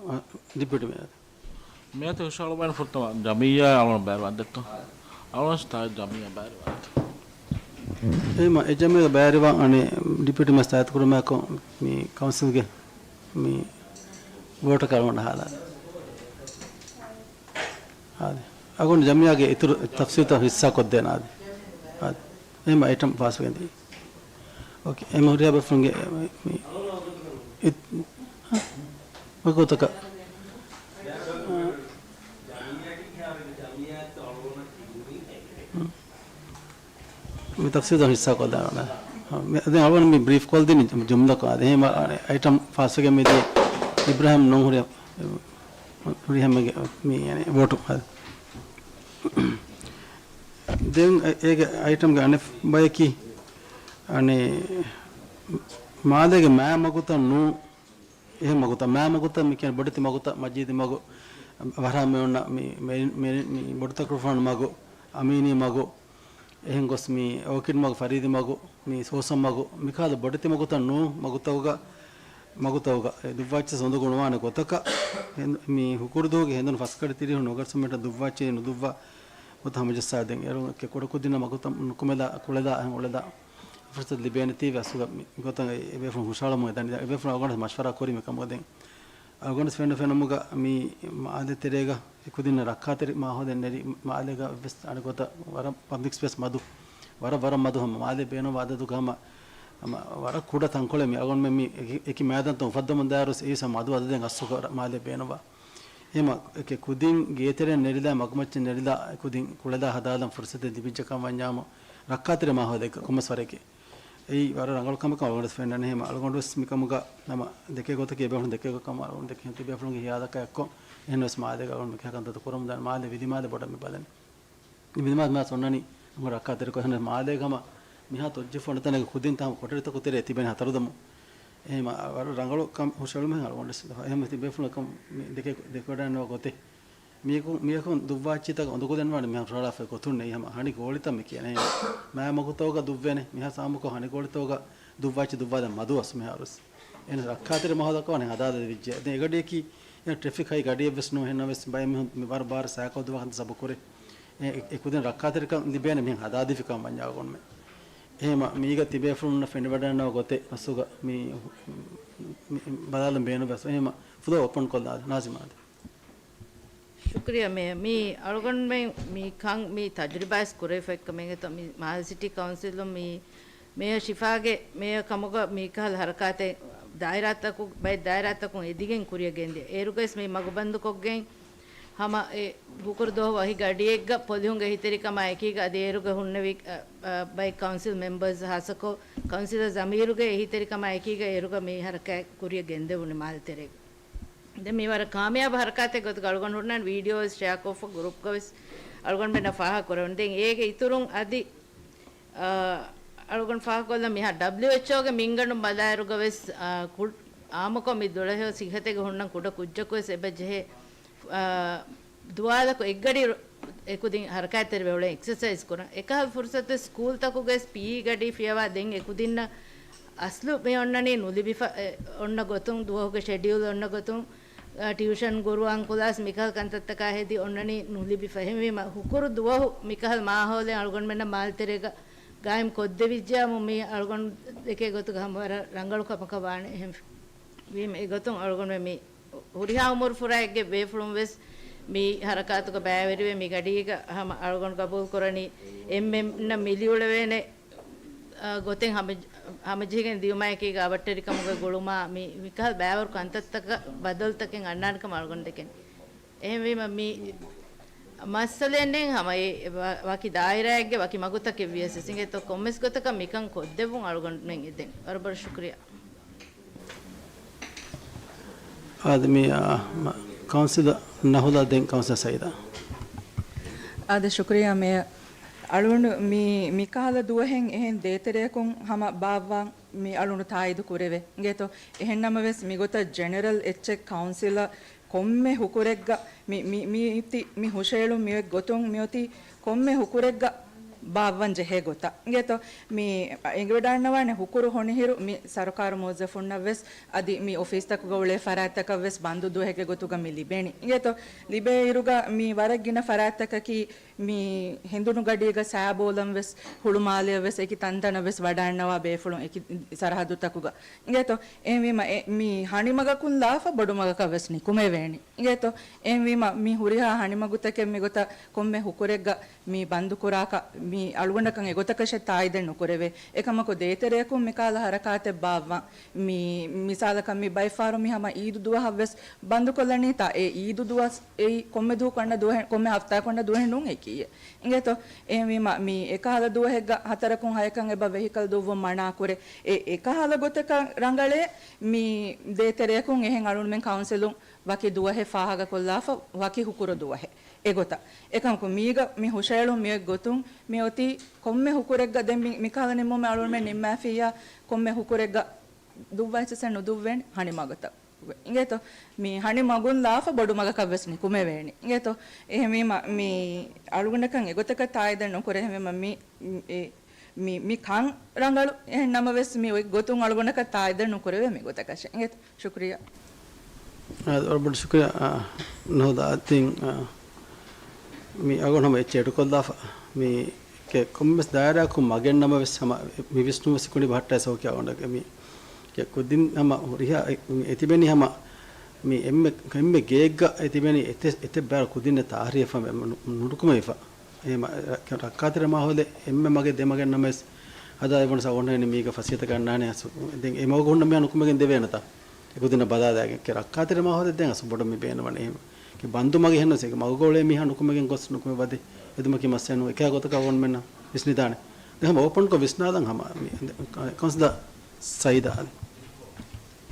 އ، ޑިޕިއުޓީ މޭޔަރ. މިއަދު ހުށަހަޅުވާން ފުރަތަމަ ޖަމިއްޔާ އަޅުގަނޑު ބައިވެރިވާން ދެއްތޯ؟ އަޅުގަނޑު ތާއީދު ޖަމިއްޔާ ބައިވެރިވާން ދެއްތޯ؟ އެހެންމަ އެ ޖަމިއްޔާ ބައިވެރިވާން އަނެއް ޑިޕިއުޓީ މޭޔަރ ތާއީދު ކުރުމާއެކު މި ކައުންސިލްގެ މި ވޯޓަކަށް އަޅުގަނޑަށް ހާލާ. އާދެ. އަޅުގަނޑު ޖަމިއްޔާގެ އިތުރު ތަފްސީލްތައް ހިއްސާ ކޮށްދޭނަ އާދެ. އާދެ. އެހެންމަ އައިޓަމް ފާސްވެގެން ދިޔަ. އޯކޭ. އެހެންމަ ހުރިހާ ބޭފުޅުންގެ މި، އިތް-، ހަ؟ ވަގުތަކަށް މި ތަފްސީލު ހިއްސާ ކޮށްލާނަން. މި އަދި އަޅުގަނޑު މި ބްރީފް ކޮށްދިން ޖުމްލަކޮށް އަދި އެހެން އައިޓަމް ފާސްވެގެން މިދިޔަ އިބްރާހިމް ނޫން ހުރި ހުރިހެންމެގެ މި ވޯޓު. ދެން އޭގެ އައިޓަމްގެ އަނެއް ބަޔަކީ އަނެއް މާލޭގެ މާ މަގުތައް ނޫން. އެހެން މަގުތައް، މާ މަގުތައް މި ކިޔަން ބޮޑެތި މަގުތައް، މަޖީދި މަގު، ވަރަށް މި އޮންނަ މި، މި، މި، މި ބޮޑުތަކުރުފާނު މަގު، އަމީނީ މަގު، އެހެން ގޮސް މި އޯކިޑް މަގު، ފަރީދި މަގު، މި ސޯސަން މަގު، މިކާލަ ބޮޑެތި މަގުތައް ނޫން މަގުތަކުގަ، މަގުތަކުގަ އެ ދުއްވާއްޗިސް އުނދަގޫ ނުވާނެ ގޮތަކަށް، ހެން-، މި ހުކުރުދުވަހުގެ ހެނދުނު ފަސްކަޑި ތިރީހުން އޮގަސްޓް މަހުގަ ދުއްވާއްޗިސް ނުދުއްވާ ގޮތަށް ހަމަޖައްސާދޭން. އޭރު ކުޑަކުދިންނަށް މަގުތައް ނުކުމެލާ، ކުޅެލާ، އެހެން އުޅެލާ ފުރުސަތު ލިބޭނެތީވެ އަސްލުގަ މި ގޮތަށް އެ ބޭފުޅުން ހުށަހަޅަމުން ދަނީ. އެ ބޭފުޅުން އަޅުގަނޑު މަޝްވަރާ ކުރީ މިކަމުގަ ދެން. އަޅުގަނޑު ފެންނަ ފެނުމުގަ މި މާލެ ތެރޭގަ އެކުދިންނަށް ރައްކާތެރި މާހައުލެއް ނެރި މާލޭގަ ވެސް އަނެއް ގޮތަށް ވަރަށް ޕަބްލިކް ސްޕޭސް މަދު، ވަރަށް ވަރަށް މަދު ހަމަ މާލޭ ބޭނުންވާ އަދަދުގަ ހަމަ، ހަމަ ވަރަށް ކުޑަ ތަންކޮޅެއް މި އަޅުގަނޑުމެން މި އެކި، އެކި މައިދާންތައް އުފައްދަމުން ދާއިރު އެއީ ހަމަ މަދު އަދަދެއް އަސްލުގަ މާލޭ ބޭނުންވާ. އެހެމަ އެކެ ކުދިން ގޭތެރެއިން ނެރިލާ، މަގުމައްޗަށް ނެރިލާ، ކުދިން ކުޅެލާ ހަދާލަން ފުރުސަތެއް ލިބިއްޖެ ކަމަށް ވަންޏާމު، ރައްކާތެރި މާހައުލެއްގަ ކޮންމެސް ވަރެކެ. އެއީ ވަރަށް ރަނގަޅު ކަމެއް ކަމަށް އަޅުގަނޑު ވެސް ފެންނަނީ. އެހެމަ އަޅުގަނޑު ވެސް މިކަމުގަ ނަމަ ދެކޭ ގޮތަކީ އެބޭފުޅުން ދެކޭ ގޮތް ކަމަށް އަޅުގަނޑު ދެކެން ތިބޭފުޅުންގެ ހިޔާލަކަށް އެއްކޮށް، އެހެން ވެސް މާލޭގަ އަޅުގަނޑު މިކަހަލަ ކަންތައް ކުރަމުން ދާނެ. މާލޭ ވިލިމާލެ ބޮޑަށް މި ބަލަނީ. ވިލިމާލެ މާ އޮންނަނީ ރައްކާތެރިކޮށް، އެހެން މާލޭގަ ހަމަ މިހާ ތޮއްޖެފަ އޮންނަ ތަނެއްގަ ކުދިން ތާ ހަމަ ކޮޓަރިތަކު ތެރޭ ތިބެނީ ހަތަރުދަމު. އެހެމަ ވަރަށް ރަނގަޅު ކަމެއް ހުށަހެޅުމެއް އަޅުގަނޑު ވެސް އެހެން ތިބޭފުޅުން އެކަމަށް މި ދެކެ، ދެކެވަޑައިގަންނަވާ ގޮތެއް. މީކު، މިއަކުން ދުއްވާއްޗިތަކަށް އުނދަގޫލެންވާނެ މިހާރު ހުށަހަޅާފައި ގޮތުން ނެތް. ހަމަ ހަނި ގޯޅިތައް މި ކިޔަނީ. މާ މަގުތަކުގަ ދުއްވޭނެ. މިހާރު ސާމުކޮށް ހަނި ގޯޅިތަކުގަ ދުއްވާއްޗި ދުއްވާލަން މަދު އަސް މިހާރު ވެސް. އެހެން ރައްކާތެރި މާހައުލަކަށް ވަނީ ހަދާލެވިއްޖެ. ދެން އެގަޑިއަކީ އެ ޓްރެފިކް ހައި ގަޑިއެއް ވެސް ނޫން. އެހެންނަމަވެސް ބައެއް މީހުން މި ވަރަށް ބާރަށް ސައިކަލް ދުވާ ކަންތައް ސަބަބު ކުރި. އެ، އެ، އެކުދިން ރައްކާތެރިކަން ލިބޭނެ މިހެން ހަދާދީފި ކަމަށް ވަންޏާ އަޅުގަނޑުމެން. އެހެމަ މީގަ ތިބޭފުޅުންނަށް ފެނިވަޑައިގަންނަވާ ގޮތެއް އަސްލުގަ މި، މި، މި ބަލާލަން ބޭނުންވެސް. އެހެމަ ފުލޯ އޯޕަން ކޮށްލާ ނާޒިމާ އަދި. ޝުކުރިއްޔާ މޭޔަރ. މި އަޅުގަނޑުމެން މި ކަން މި ތަޖުރިބާވެސް ކުރެވިފައި ކަމެއް އެތަ މި މާލެ ސިޓީ ކައުންސިލުން މި މޭޔަރ ޝިފާގެ މޭޔަރ ކަމުގަ މިކަހަލަ ހަރަކާތެއް ދާއިރާތަކު، ބައެއް ދާއިރާތަކުން އެދިގެން ކުރިއަށް ގެންދިޔަ. އޭރުގައިސް މި މަގުބަންދުކޮށްގެން ހަމަ އެ ހުކުރު ދުވަހު އަހި ގަޑިއެއްގަ ޕޮލިހުންގެ އެހީތެރިކަމާ އެކީގަ އަދި އޭރުގަ ހުންނެވި، އަ، އަ، ބައެއް ކައުންސިލް މެމްބަރސް ހާއްސަކޮށް ކައުންސިލަރ ޒަމީރުގެ އެހީތެރިކަމާ އެކީގަ އޭރުގަ މި ހަރަކާތް ކުރިއަށް ގެންދެވުނީ މާލެ ތެރޭގަ. ދެން މި ވަރަށް ކާމިޔާބު ހަރަކާތެއް ގޮތުގަ އަޅުގަނޑު ހުންނަން ވީޑިއޯ ޝެއާކޮށްފަ ގްރޫޕްގަ ވެސް އަޅުގަނޑުމެންނަށް ފާހަގަ ކުރެވުނު. ދެން އޭގެ އިތުރުން އަދި، އާ، އަޅުގަނޑު ފާހަގަކޮށްލަން މިހާ ޑަބްލިއުއެޗްއޯގެ މިންގަނޑުން ބަލާއިރުގަ ވެސް، އާ، ކު-، އާއްމުކޮށް މި ދުޅަހެޔޮ ސިއްހަތެއްގަ ހުންނަން ކުޑަ ކުއްޖަކު ވެސް އެބަ ޖެހޭ، އާ، ދުވާލަކު އެއްގަޑި އެކުދިން ހަރަކާތްތެރިވެ އުޅެން އެކްސަސައިޒް ކުރަން. އެކަހަލަ ފުރުސަތެއް ސްކޫލްތަކުގައި ސްޕީ ގަޑި ފިޔަވާ ދެން އެކުދިންނަށް އަސްލު މި އޮންނަނީ ނުލިބިފަ، އެ، އޮންނަ ގޮތުން ދުވަހުގެ ޝެޑިއުލް އޮންނަ ގޮތުން، އަ، ޓިއުޝަން ގުރުއާން ކުލާސް މިކަހަލަ ކަންތައްތަކާ ހެދި އޮންނަނީ ނުލިބިފަ. އެހެންވީމަ ހުކުރު ދުވަހު މިކަހަލަ މާހައުލެއް އަޅުގަނޑުމެންނަށް މާލެ ތެރޭގަ ގާއިމް ކޮށްދެވިއްޖެޔާމު މީ އަޅުގަނޑު ދެކޭ ގޮތުގަ ހަމަ ވަރަށް ރަނގަޅު ކަމަކަށް ވާނެ. އެހެން ވީމަ އެގޮތުން އަޅުގަނޑުމެން މި ހުރިހާ އުމުރު ފުރާއެއްގެ ބޭފުޅުން ވެސް މި ހަރަކާތުގަ ބައިވެރިވެ، މި ގަޑީގަ ހަމަ އަޅުގަނޑު ގަބޫލު ކުރަނީ އެންމެންނަށް މިލިއުޅެވޭނެ، އަ، ގޮތެއް ހަމަ، ހަމަޖެހިގެން ދިޔުމާއެކީގަ އަވަށްޓެރިކަމުގެ ގުޅުމާ މި، މިކަހަލަ ބައިވަރު ކަންތައްތަކަށް ބަދަލުތަކެއް އަންނާނެ ކަމަށް އަޅުގަނޑު ދެކެން. އެހެންވީމަ މި މައްސަލައެއް ނެތް ހަމަ އެ ވަ-، ވަކި ދާއިރާއެއްގެ ވަކި މަގުތަކެއް ވިޔަސް އިނގޭތޯ ކޮންމެސް ގޮތަކަށް މިކަން ކޮށްދެއްވުން އަޅުގަނޑުމެން އެދެން. ވަރަށް ބޮޑަށް ޝުކުރިއްޔާ. އާދެ، މި، އާ، މަ-، ކައުންސިލަރ ނަހުލާ ދެން ކައުންސިލަރ ސައީދާ. އާދެ، ޝުކުރިއްޔާ މޭޔަރ. އަޅުގަނޑު މި، މިކަހަލަ ދުވަހެއް އެހެން ދޭތެރެއަކުން ހަމަ ބާއްވާން މި އަޅުގަނޑު ތާއީދު ކުރެވޭ. އިނގޭތޯ، އެހެންނަމަވެސް މިގޮތަށް ޖެނެރަލް އެއްޗެއް ކައުންސިލަށް ކޮންމެ ހުކުރެއްގަ މި، މި، މިއޮތީ، މި ހުށައެޅުން މިއޮތް ގޮތުން މިއޮތީ ކޮންމެ ހުކުރެއްގަ ބާއްވަން ޖެހޭ ގޮތަށް. އިނގޭތޯ، މި އެނގިވަޑައިގަންނަވާނެ ހުކުރު ހޮނިހިރު މި ސަރުކާރު މުވައްޒަފުންނަށް ވެސް އަދި މި އޮފީސްތަކުގަ އުޅޭ ފަރާތްތަކަށް ވެސް ބަންދު ދުވަހެއްގެ ގޮތުގަ މި ލިބޭނީ. އިނގޭތޯ، ލިބޭ އިރުގަ މި ވަރަށް ގިނަ ފަރާތްތަކަކީ މި ހެނދުނު ގަޑީގަ ސައިބޯލަން ވެސް، ހުޅުމާލެއަށް ވެސް އެކި ތަންތަނަށް ވެސް ވަޑައިގަންނަވާ ބޭފުޅުން އެކި ސަރަހައްދުތަކުގަ. އިނގޭތޯ، އެހެންވީމަ އެ، މި ހަނިމަގަކުން ލާފަ ބޮޑުމަގަކަށް ވެސް ނިކުމެވޭނެ. އިނގޭތޯ، އެހެންވީމަ މި ހުރިހާ ހަނިމަގުތަކެއް މިގޮތަށް ކޮންމެ ހުކުރެއްގަ މި ބަންދުކުރާކަށް މި އަޅުގަނޑަކަށް އެގޮތަކަށެއް ތާއީދެއް ނުކުރެވޭ. އެކަމަކު ދޭތެރެއަކުން މިކާލަ ހަރަކާތެއް ބާއްވާ، މި މިސާލަކަށް މި ބައެއްފަހަރު މި ހަމަ އީދު ދުވަހަށް ވެސް ބަންދުކޮށްލަނީތާ، އެ އީދު ދުވަސް އެއީ ކޮންމެ ދުވަހަކު އަންނަ ދުވަހެއް، ކޮންމެ ހަފްތާއަކު އަންނަ ދުވަހެއް ނޫން އެކީ. އިނގޭތޯ؟ އެހެންވީމަ، މި އެކަހަލަ ދުވަހެއްގަ ހަތަރަކުން ހަޔަކަށް އެބަ ވެހިކަލް ދުއްވުން މަނާކުރޭ. އެ އެކަހަލަ ގޮތަކަށް ރަނގަޅޭ، މި ދޭތެރެއަކުން އެހެން އަޅުގަނޑުމެން ކައުންސިލުން ވަކި ދުވަހެއް ފާހަގަކޮށްލާފަ، ވަކި ހުކުރު ދުވަހެއް. އެގޮތަށް. އެކަމަކު، މީގަ މި ހުށައެޅުން މިއޮތް ގޮތުން މި އޮތީ ކޮންމެ ހުކުރެއްގަ ދެން މި، މިކަހަލަ ނިންމުމެއް އަޅުގަނޑުމެން ނިންމާފިއްޔާ، ކޮންމެ ހުކުރެއްގަ ދުއްވާ އެއްޗިސް ނުދުއްވޭނެ ހަނި މަގުތައް. އިނގޭތޯ؟ މި ހަނި މަގުން ލާފަ ބޮޑު މަގަކަށް ވެސް ނިކުމެވޭނެ. އިނގޭތޯ؟ އެހެންވީމަ، މި އަޅުގަނޑަކަށް އެގޮތަކަށް ތާއީދެއް ނުކުރޭ. އެހެންވީމަ، މި، މި، މި، މި ކަން ރަނގަޅު. އެހެން ނަމަވެސް، މި އޮތް ގޮތުން އަޅުގަނޑަކަށް ތާއީދެއް ނުކުރެވޭ މި ގޮތަކަށެއް. އިނގޭތޯ؟ ޝުކުރިއްޔާ. އާ، ވަރަށް ބޮޑަށް ޝުކުރިއްޔާ، އާ، ނަހުދާ. އަތިން، އާ، މި އަޅުގަނޑު ހަމަ އެއްޗެއް އެޑުކޮށްލާފަ. މި ކެ-، ކޮންމެސް ދާއިރާއަކުން މަގެއް ނަމަވެސް ހަމަ މި ވިސްނުމަށް ސިކުނޑި ބަހައްޓާ ސޯކި އަޅުގަނޑަކަށް މި ކެ-، ކުދިން ހަމަ ހުރިހާ އެ-، އެތިބެނީ ހަމަ މި އެންމެ، އެންމެ ގެއެއްގަ އެތިބެނީ އެތެ-، އެތެއް ބައި ކުދިންނެއް ތާހިރުވެފަ ނު-، ނުޑުކުމެވިފަ. އެހެން ރައްކާތެރި މާހައުލެއް އެންމެ މަގެއް ދެ މަގެއް ނަމަވެސް ހަދާ އެވަނަސް އަޅުގަނޑު މީގަ ފަސޭހަތަކަށް އަންނާނެ. ދެން އެ މަގު ހުންނަ މީހާ ނުކުމެގެން ދެވޭނެތާ. އެ ކުދިންނަށް ބަލާލާގެން ކެ ރައްކާތެރި މާހައުލެއް ދެން އަސް ބޮޑަށް މި ބޭނުންވަނީ. އެހެން ކެ ބަންދު މަގެއް ހެންނަސް އެ މަގުގަ އުޅޭ މީހާ ނުކުމެގެން ގޮސް ނުކުމެ ވަދެ އެދުމަކީ މައްސަލަ ނޫން. އެކާ ގޮތަކަށް އަޅުގަނޑުމެންނަށް ވިސްނިދާނެ. ދެން ހަމަ އޯޕަންކޮށް ވިސްނާލަން ހަމަ މި ކައުންސިލަރ ސައީދާ.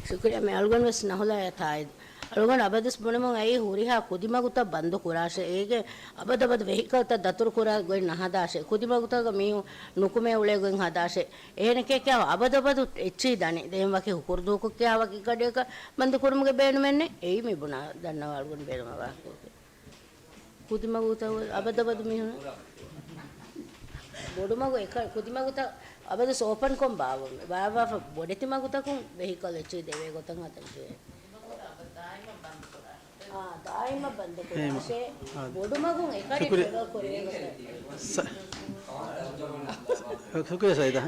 ޝުކުރިއްޔާ. މި އަޅުގަނޑު ވެސް ނަހުލާޔަށް ތާއީދު. އަޅުގަނޑު އަބަދުވެސް ބުނެމުން އައީ ހުރިހާ ކުދިމަގުތައް ބަންދު ކުރާށޭ. އޭގެ އަބަދު އަބަދު ވެހިކަލްތައް ދަތުރު ކުރާ ގޮތް ނަހަދާށޭ. ކުދިމަގުތަކަށް މީހުން ނުކުމެ އުޅޭ ގޮތް ހަދާށޭ. އެހެނެކޭ ކިޔާ އަބަދު އަބަދު އެއްޗިހި ދަނީ. ދެން ވަކި ހުކުރު ދޫކޮށް ކިޔާ ވަކި ގަޑިއަކަށް ބަންދު ކުރުމުގެ ބޭނުމެއް ނެތް. އެއީ މި ބުނާ ދަންނަވާ އަޅުގަނޑު ބޭނުމަށް ވާހަކަ. ކުދިމަގުތައް އަބަދު އަބަދު މީހުން ބޮޑުމަގު އެކަ-، ކުދިމަގުތައް އަބަދު އޯޕަންކޮށް ބާއްވަމެ. ބާއްވާފަ ބޮޑެތި މަގުތަކުން ވެހިކަލް އެއްޗެހި ދެވޭ ގޮތަށް ހަދަން ޖެހޭ. އާ، ދާއިމަށް ބަންދު ހޭމަ. ކުރާށޭ. އާ. ބޮޑުމަގުން އެކަނި ޝުކުރިއްޔާ. ޓްރެވަލް ކުރޭ ގޮތަށް. ސަ-، ޝުކުރިއްޔާ ސައީދާ.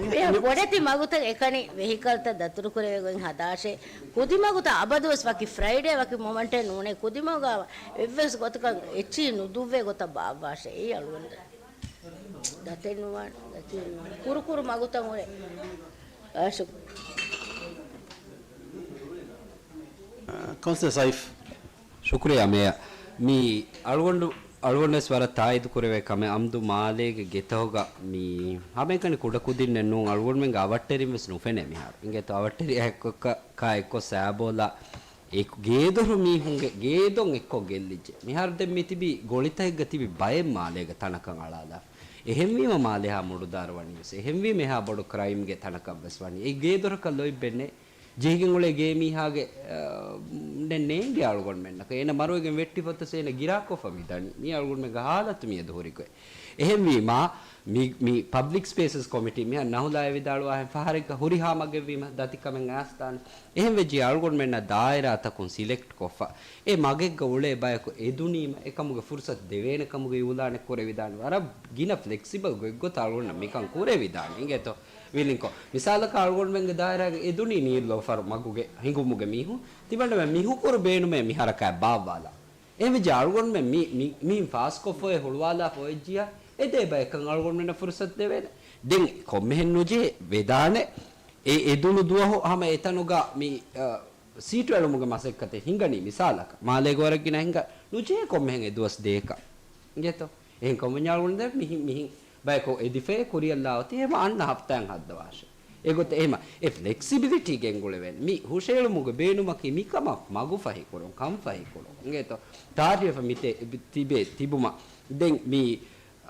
ބޮޑެތި މަގުތައް އެކަނި ވެހިކަލްތައް ދަތުރު ކުރެވޭ ގޮތް ހަދާށޭ. ކުދިމަގުތައް އަބަދުވެސް ވަކި ފްރައިޑޭ ވަކި މޮމަންޓެއް ނޫނޭ. ކުދިމަގާ އެއްވެސް ގޮތަކަށް އެއްޗިހި ނުދުއްވޭ ގޮތަށް ބާއްވާށޭ. އެއީ އަޅުގަނޑު ދަތެއް ނުވާނެ، ދަތި ނުވާނެ. ކުރު ކުރު މަގުތައް ހުރޭ. އާ، ޝުކް-. ކައުންސިލަރ ސައިފް. ޝުކުރިއްޔާ މޭޔަރ. މި އަޅުގަނޑު، އަޅުގަނޑުވެސް ވަރަށް ތާއީދު ކުރެވޭ ކަމެއް، އަމްދު މާލޭގެ ގެތަހުގަ މި ހަމައެކަނި ކުޑަކުދިންނެއް ނޫން، އަޅުގަނޑުމެންގެ އަވަށްޓެރިން ވެސް ނުފެނޭ މިހާރު. އިނގޭތޯ އަވަށްޓެރި އެއްކޮށް ކާ އެއްކޮށް ސައިބޯލާ އެ ގޭދޮރު މީހުންގެ ގޭދޮން އެއްކޮށް ގެއްލިއްޖެ. މިހާރު ދެން މި ތިބި ގޮޅިތަކެއްގަ ތިބި ބައެއް މާލޭގަ ތަނަކަށް އަޅާލާފަ. އެހެންވީމަ މާލެހާ މުޑުދާރު ވަނީ ވެސް. އެހެންވީމަ އެހާ ބޮޑު ކްރައިމްގެ ތަނަކަށް ވެސް ވަނީ. އެ ގޭދޮރަކަށް ލޯތްބެއް ނެތް. ޖެހިގެން އުޅޭ ގޭ މީހާގެ، އަ، ނެ-، ނޭނގެ އަޅުގަނޑުމެންނަކަށް. އޭނަ މަރުވެގެން ވެއްޓިފަ އޮތަސް އޭނަ ގިރާކޮށްފަ މި ދަނީ. މީ އަޅުގަނޑުމެންގެ ހާލަތު މިއަދު ހުރިގޮތް. އެހެންވީމާ، މި، މި ޕަބްލިކް ސްޕޭސަސް ކޮމިޓީ މިހާރު ނަހުލާ އެ ވިދާޅުވާހެން ފަހަރެއްގަ ހުރިހާ މަގެއްވީމަ ދަތިކަމެއް އައިސްދާނެ. އެހެން ވެއްޖެ އަޅުގަނޑުމެންނަށް ދާއިރާތަކުން ސިލެކްޓް ކޮށްފަ އެ މަގެއްގަ އުޅޭ ބަޔަކު އެދުނީމަ އެކަމުގެ ފުރުސަތު ދެވޭނެ ކަމުގެ އިއުލާނެއް ކުރެވިދާނެ. ވަރަށް ގިނަ ފްލެކްސިބަލް ގޮތްގޮތަށް އަޅުގަނޑަށް މިކަން ކުރެވިދާނެ. އިނގޭތޯ ވިލިންކޮށް. މިސާލަކަށް އަޅުގަނޑުމެންގެ ދާއިރާގަ އެދުނީ ނީލް ލޯފަރު މަގުގެ ހިނގުމުގެ މީހުން. ތިމަންނަމެން މި ހުކުރު ބޭނުމޭ މި ހަރަކާތް ބާއްވާލާ. އެހެންވެއްޖެ އަޅުގަނޑުމެން މި، މި، މި ފާސްކޮށްފައި ހުޅުވާލާފަ އޮތްޖިޔާ، އެދޭ ބަޔަކަށް އަޅުގަނޑުމެންނަށް ފުރުސަތު ދެވޭނެ. ދެން ކޮންމެހެން ނުޖެހޭ ވެދާނެ. އެ އެދުނު ދުވަހު ހަމަ އެތަނުގަ މި، އަ، ސީޓު އެޅުމުގެ މަސައްކަތެއް ހިނގަނީ މިސާލަކަށް. މާލޭގަ ވަރަށް ގިނަ ހިނގާ ނުޖެހޭ ކޮންމެހެން އެ ދުވަސް ދޭކަށް. އިނގޭތޯ؟ އެހެން ކޮންމެ އަޅުގަނޑު ދެން މިހި-، މިހިން ބަޔަކު އެދިފައޭ ކުރިއަށް ލާ އޮތީ ހަމަ އަންނަ ހަފްތާއިން ހައްދަވާށޭ. އެގޮތަށް އެހެމަ އެ ފްލެކްސިބިލިޓީ ގެންގުޅެވޭނެ. މި ހުށައެޅުމުގެ ބޭނުމަކީ މިކަމަށް މަގުފަހިކުރުން، ކަންފަހިކުރުން. އިނގޭތޯ؟ ތާރީފަށް މިތެ-، ތިބޭ ތިބުމަށް. ދެން މި،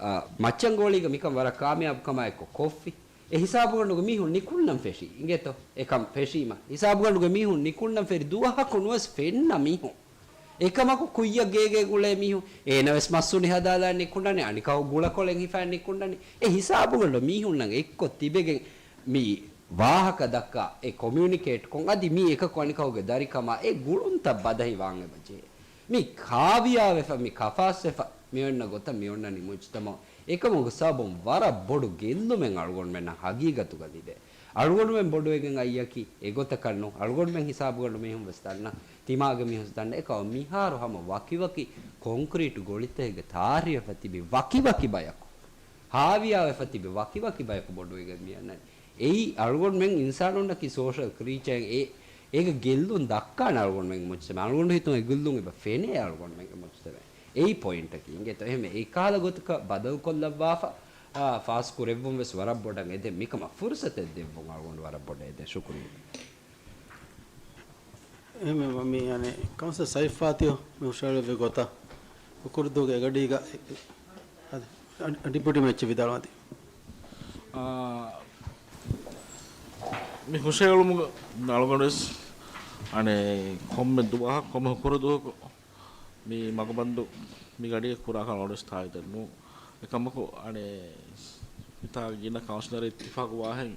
އާ، މައްޗަންގޯޅީގަ މިކަން ވަރަށް ކާމިޔާބު ކަމާއެކު ކޮށްފި. އެ ހިސާބުގަނޑުގެ މީހުން ނިކުންނަން ފެށީ. އިނގޭތޯ؟ އެކަން ފެށީމަ. ހިސާބުގަނޑުގެ މީހުން ނިކުންނަން ފެށި ދުވަހަކު ނުވެސް ފެންނަ މީހުން. އެކަމަކު ކުއްޔަށް ގޭގޭ ގުޅޭ މީހުން އޭނަވެސް މައްސުނި ހަދާލާ ނިކުންނަނީ، އަނިކަހު ގުޅަކޮޅެއް ހިފާ ނިކުންނަނީ. އެ ހިސާބުގަނޑު މީހުންނަށް އެއްކޮށް ތިބެގެން މި ވާހަކަ ދައްކާ އެ ކޮމިއުނިކޭޓް ކޮށް އަދި މީ އެކަކު އަނިކަހުގެ ދަރިކަމާ އެ ގުޅުންތައް ބަދަހި ވާން އެބަ ޖެހޭ. މި ކާވިޔާވެފަ، މި ކަފާސްވެފަ މި އޮންނަ ގޮތަށް މި އޮންނަނީ މުޖްތަމަޢު. އެކަމުގެ ސަބަބުން ވަރަށް ބޮޑު ގެއްލުމެއް އަޅުގަނޑުމެންނަށް ހަގީގަތުގަ ލިބޭ. އަޅުގަނޑުމެން ބޮޑުވެގެން އައިއަކީ އެގޮތަކަށް ނޫން. އަޅުގަނޑުމެން ހިސާބުގަނޑު މީހުން ވެސް ދަންނަ، ތިމާގެ މީހުން ވެސް ދަންނަ. އެކަމަކު މިހާރު ހަމަ ވަކިވަކި ކޮންކްރީޓު ގޮޅިތަކެއްގެ ތާރީފަށް ތިބި ވަކިވަކި ބަޔަކު، ހާވިޔާވެފަ ތިބި ވަކިވަކި ބަޔަކު ބޮޑުވެގެން މި އަންނަނީ. އެއީ އަޅުގަނޑުމެން އިންސާނުންނަކީ ސޯޝަލް ކްރީޗާއެއް. އެ، އޭގެ ގެއްލުން ދައްކާނެ އަޅުގަނޑުމެންގެ މުޖްތަމަޢަށް. އަޅުގަނޑު ހިތުން އެ ގެއްލުން އެބަ ފެނޭ އަޅުގަނޑުމެންގެ މުޖްތަމަޢަށް. އެއީ ޕޮއިންޓަކީ އިނގޭތޯ. އެހެންވެ، އެ ކަހަލަ ގޮތަކަށް ބަދަލުކޮށްލައްވާފަ، އާ، ފާސް ކުރެއްވުން ވެސް ވަރަށް ބޮޑަށް އެދެން. މިކަމަށް ފުރުސަތެއް ދެއްވުން އަޅުގަނޑު ވަރަށް ބޮޑަށް އެދެން. ޝުކުރިއްޔާ. އެހެންވީމަ، މި، އަނެއް، ކައުންސިލަރ ސައިފް ފާތިހު މި ހުށަހެޅުއްވި ގޮތަށް ހުކުރުދޫގެ އެގަޑީގަ، އަދި، އަ، ޑިޕިއުޓީ މެއްޗެއް ވިދާޅުވަތީ. އާ، މި ހުށަހެޅުމުގަ އަޅުގަނޑުވެސް، އަނެއް، ކޮންމެ ދުވަހަކު، ކޮންމެ ހުކުރުދުވަހަކު މި މަގުބަންދު މި ގަޑިއަށް ކުރާކަށް އަޅުގަނޑުވެސް ތާއީދެއް ނޫން. އެކަމަކު، އަނެއް، މިތާ ގިނަ ކައުންސިލަރ އިއްތިފާގު ވާހެން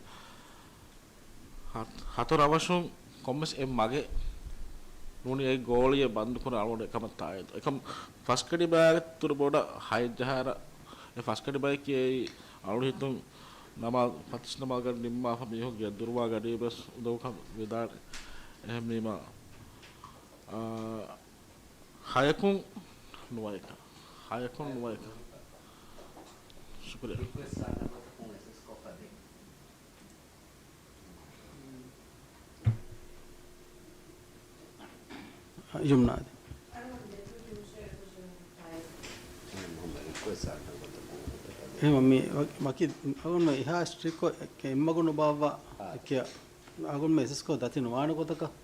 ހަތް-، ހަތަރު ރަށްރަށުން ކޮންމެސް އެއް މަގެއް ނޫނީ އެ ގޯޅިއެއް ބަންދު ކުރާ އަޅުގަނޑު އެކަމަށް ތާއީދު. އެކަމް ފަސް ގަޑި ބަޔާގެ އިތުރު ބޮޑަށް ހަތް ޖަހާއިރަށް، އެ ފަސް ގަޑި ބަޔަކީ އެއީ އަޅު ހިތުން ނަމާ-، ފަތިސް ނަމާދުގަ ނިންމާފަ މީހުން ގެއްދުރުވާ ގަޑި ވެސް އުނދަގޫކަން ވިދާޅުވި. އެހެންވީމަ، އާ، ހަޔަކުން ނުވައެކަ. ހަޔަކުން ނުވައެކަ. ޝުކުރިއްޔާ. ޔުމްނާ އަދި. އެހެން މި ވަ-، ވަކި އަޅުގަނޑު އެހާ ސްޓްރިކްޓްކޮށް އެއްކެ އެއްމަގު ނުބާއްވާ އެއްކެ އަޅުގަނޑު އެސެސްކޮށް ދަތި ނުވާނެ ގޮތަކަށް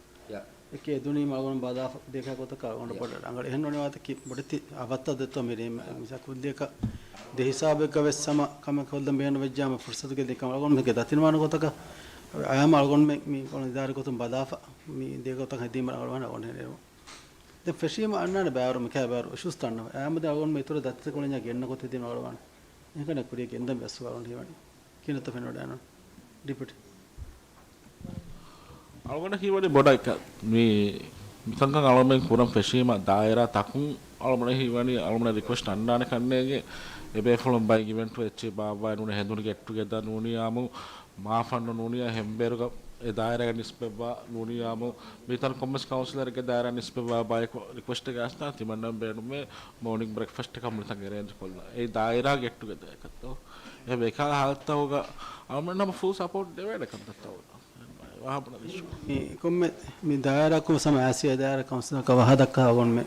އެކޭ ދުނީމަ އަޅުގަނޑު ބަލާފަ ދޭކާ ގޮތަކަށް އަޅުގަނޑު ބޮޑަށް ރަނގަޅު. އެހެން ނޫނީ ވާތަކީ ބޮޑެތި އަވަށްތައް ދެއްތޯ މިރޭ މިސާ ކުއްލިއަކަށް ދެ ހިސާބެއްގަ ވެސް ހަމަ ކަމެއް ކޮށްލަން ބޭނުން ވެއްޖާމަ ފުރުސަތުގެ ދެކަމަށް އަޅުގަނޑު މީގެ ދަތިނުވާނެ ގޮތަކަށް އައިމަ އަޅުގަނޑުމެން މި ކޮން އިދާރީ ގޮތުން ބަލާފަ މި ދޭ ގޮތަކަށް ހެދީމަ ރަނގަޅުވާނެ އަޅުގަނޑު ހެންނެވުން. ދެން ފެށީމަ އަންނާނެ ބައިވަރު މިކަހަލަ ބައިވަރު އިޝޫސްތައް އަންނަ އައިމަ ދެން އަޅުގަނޑު މި އިތުރަށް ދަތިތަކެއް ގުޅިންޏާ ގެންނަ ގޮތެއް ދީމަ ރަނގަޅުވާނެ. އެހެންކަން ކުރިޔަށް ގެންދަން ވެސް އަޅުގަނޑު ހީވަނީ. ކިހިނެއްތޯ ފެނިވަޑައިގަންނަވަނީ؟ ޑިޕިއުޓީ. އަޅުގަނޑަށް ހީވަނީ ބޮޑަށް މި، މިކަންކަން އަޅުގަނޑުމެން ކުރަން ފެށީމަ ދާއިރާ ތަކުން އަޅުގަނޑަށް ހީވަނީ އަޅުގަނޑަށް ރިކުއެސްޓް އަންނާނެ ކަންނޭނގެ އެބޭފުޅުން ބައި އިވެންޓް އެއްޗެއް ބާއްވާ ނޫނީ ހެނދުނު ގެޓް ޓުގެދާ ނޫނީ އާމު މާފަންނު ނޫނީ ހެންބޭރުގަ އެ ދާއިރާގެ ނިސްބަތްވާ ނޫނީ އާމު މިތަން ކޮންމެސް ކައުންސިލަރެއްގެ ދާއިރާ ނިސްބަތްވާ ބަޔަކު ރިކުއެސްޓެއް ގާސްތާ ތިމަންނަ ބޭނުމޭ މޯނިން ބްރެކްފަސްޓް ކަމުނިތަން އެރޭންޖް ކޮށްލާ. އެ ދާއިރާ ގެޓް ޓުގެދާ އެކަށްތޯ. އެ ވެކާ ހާލަތަށް އަޅުގަނޑު ނަމަ ފުލް ސަޕޯޓް ދެވޭނެ ކަންތައްތައް ވަހަބުނަ ދިޝު. މި ކޮންމެ މި ދާއިރާ ކުން ސަމަ އާސިޔާ ދާއިރާ ކައުންސިލަކަށް ވަހަދައްކާ އަޅުގަނޑުމެ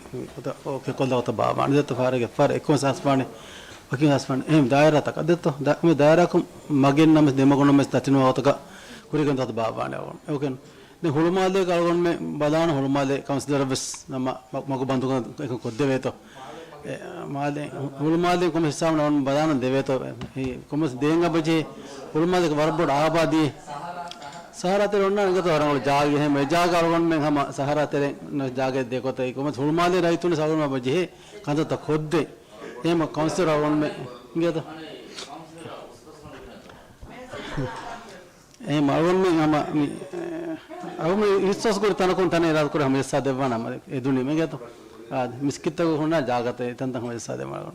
އޯކޭ ކޮށްލާ ގޮތަށް ބާވާނެ. ދެތަ ފާރެގެ ފާރ އެކުން ސާސް ވާނެ. ވަކިން ސާސް ވާނެ. އެހެން ދާއިރާތަކަށް ދެތޯ. ދާ-، މި ދާއިރާ ކުން މަގެއް ނަމަސް ދެމަގުނަމަސް ދަތިނުވާ ގޮތަކަށް ކުރިގެން ދަތު ބާވާނެ އަޅުގަނޑު. އޯކޭ. ދެން ހުޅުމާލޭގަ އަޅުގަނޑުމެ ބަލާނަ ހުޅުމާލޭ ކައުންސިލަރަށް ވެސް ނަމަ މަ-، މަގު ބަންދުކޮށް އެކަން ކޮށްދެވޭތޯ. އެ، މާލެ، ހު-، ހުޅުމާލެ ކޮންމެ ހިސާބުން އަޅުގަނޑު ބަލާނަން ދެވޭތޯ. އެ، ކޮންމެސް ދޭން އަބަޖެހޭ ހުޅުމާލޭގެ ވަރަށް ބޮޑު އާބާދީ. ސަހަރާ ތެރެ އޮންނާނެ އިނގޭތޯ ރަނގަޅު ޖާގަ ހެމެ ޖާގަ އަޅުގަނޑުމެން ހަމަ ސަހަރާ ތެރެ ޖާގަ ދޭ ކޮތަ ކޮންމެސް ހުޅުމާލޭ ރައްޔިތުން ސަލުމަ އަބަޖެހޭ ކަންތައްތައް ކޮށްދޭ. އެހެމަ ކައުންސިލަރ އަޅުގަނޑުމެ އިނގޭތޯ. އެ މަޅުންމެ ހަމަ މި، އެ، އަޅުގަނޑު ހިސްވަސް ކުރި ތަނަކުން ތަނެއް އިރާދަ ކުރި ހަމަޖައްސާ ދެއްވާނަ ހަމަ އެ ދުނި މެގޭތޯ. އާ، މިސްކިތްތަކު ހުންނާ ޖާގަތައް އެތަންތަން ހަމަޖައްސާ ދެއްވާނަ.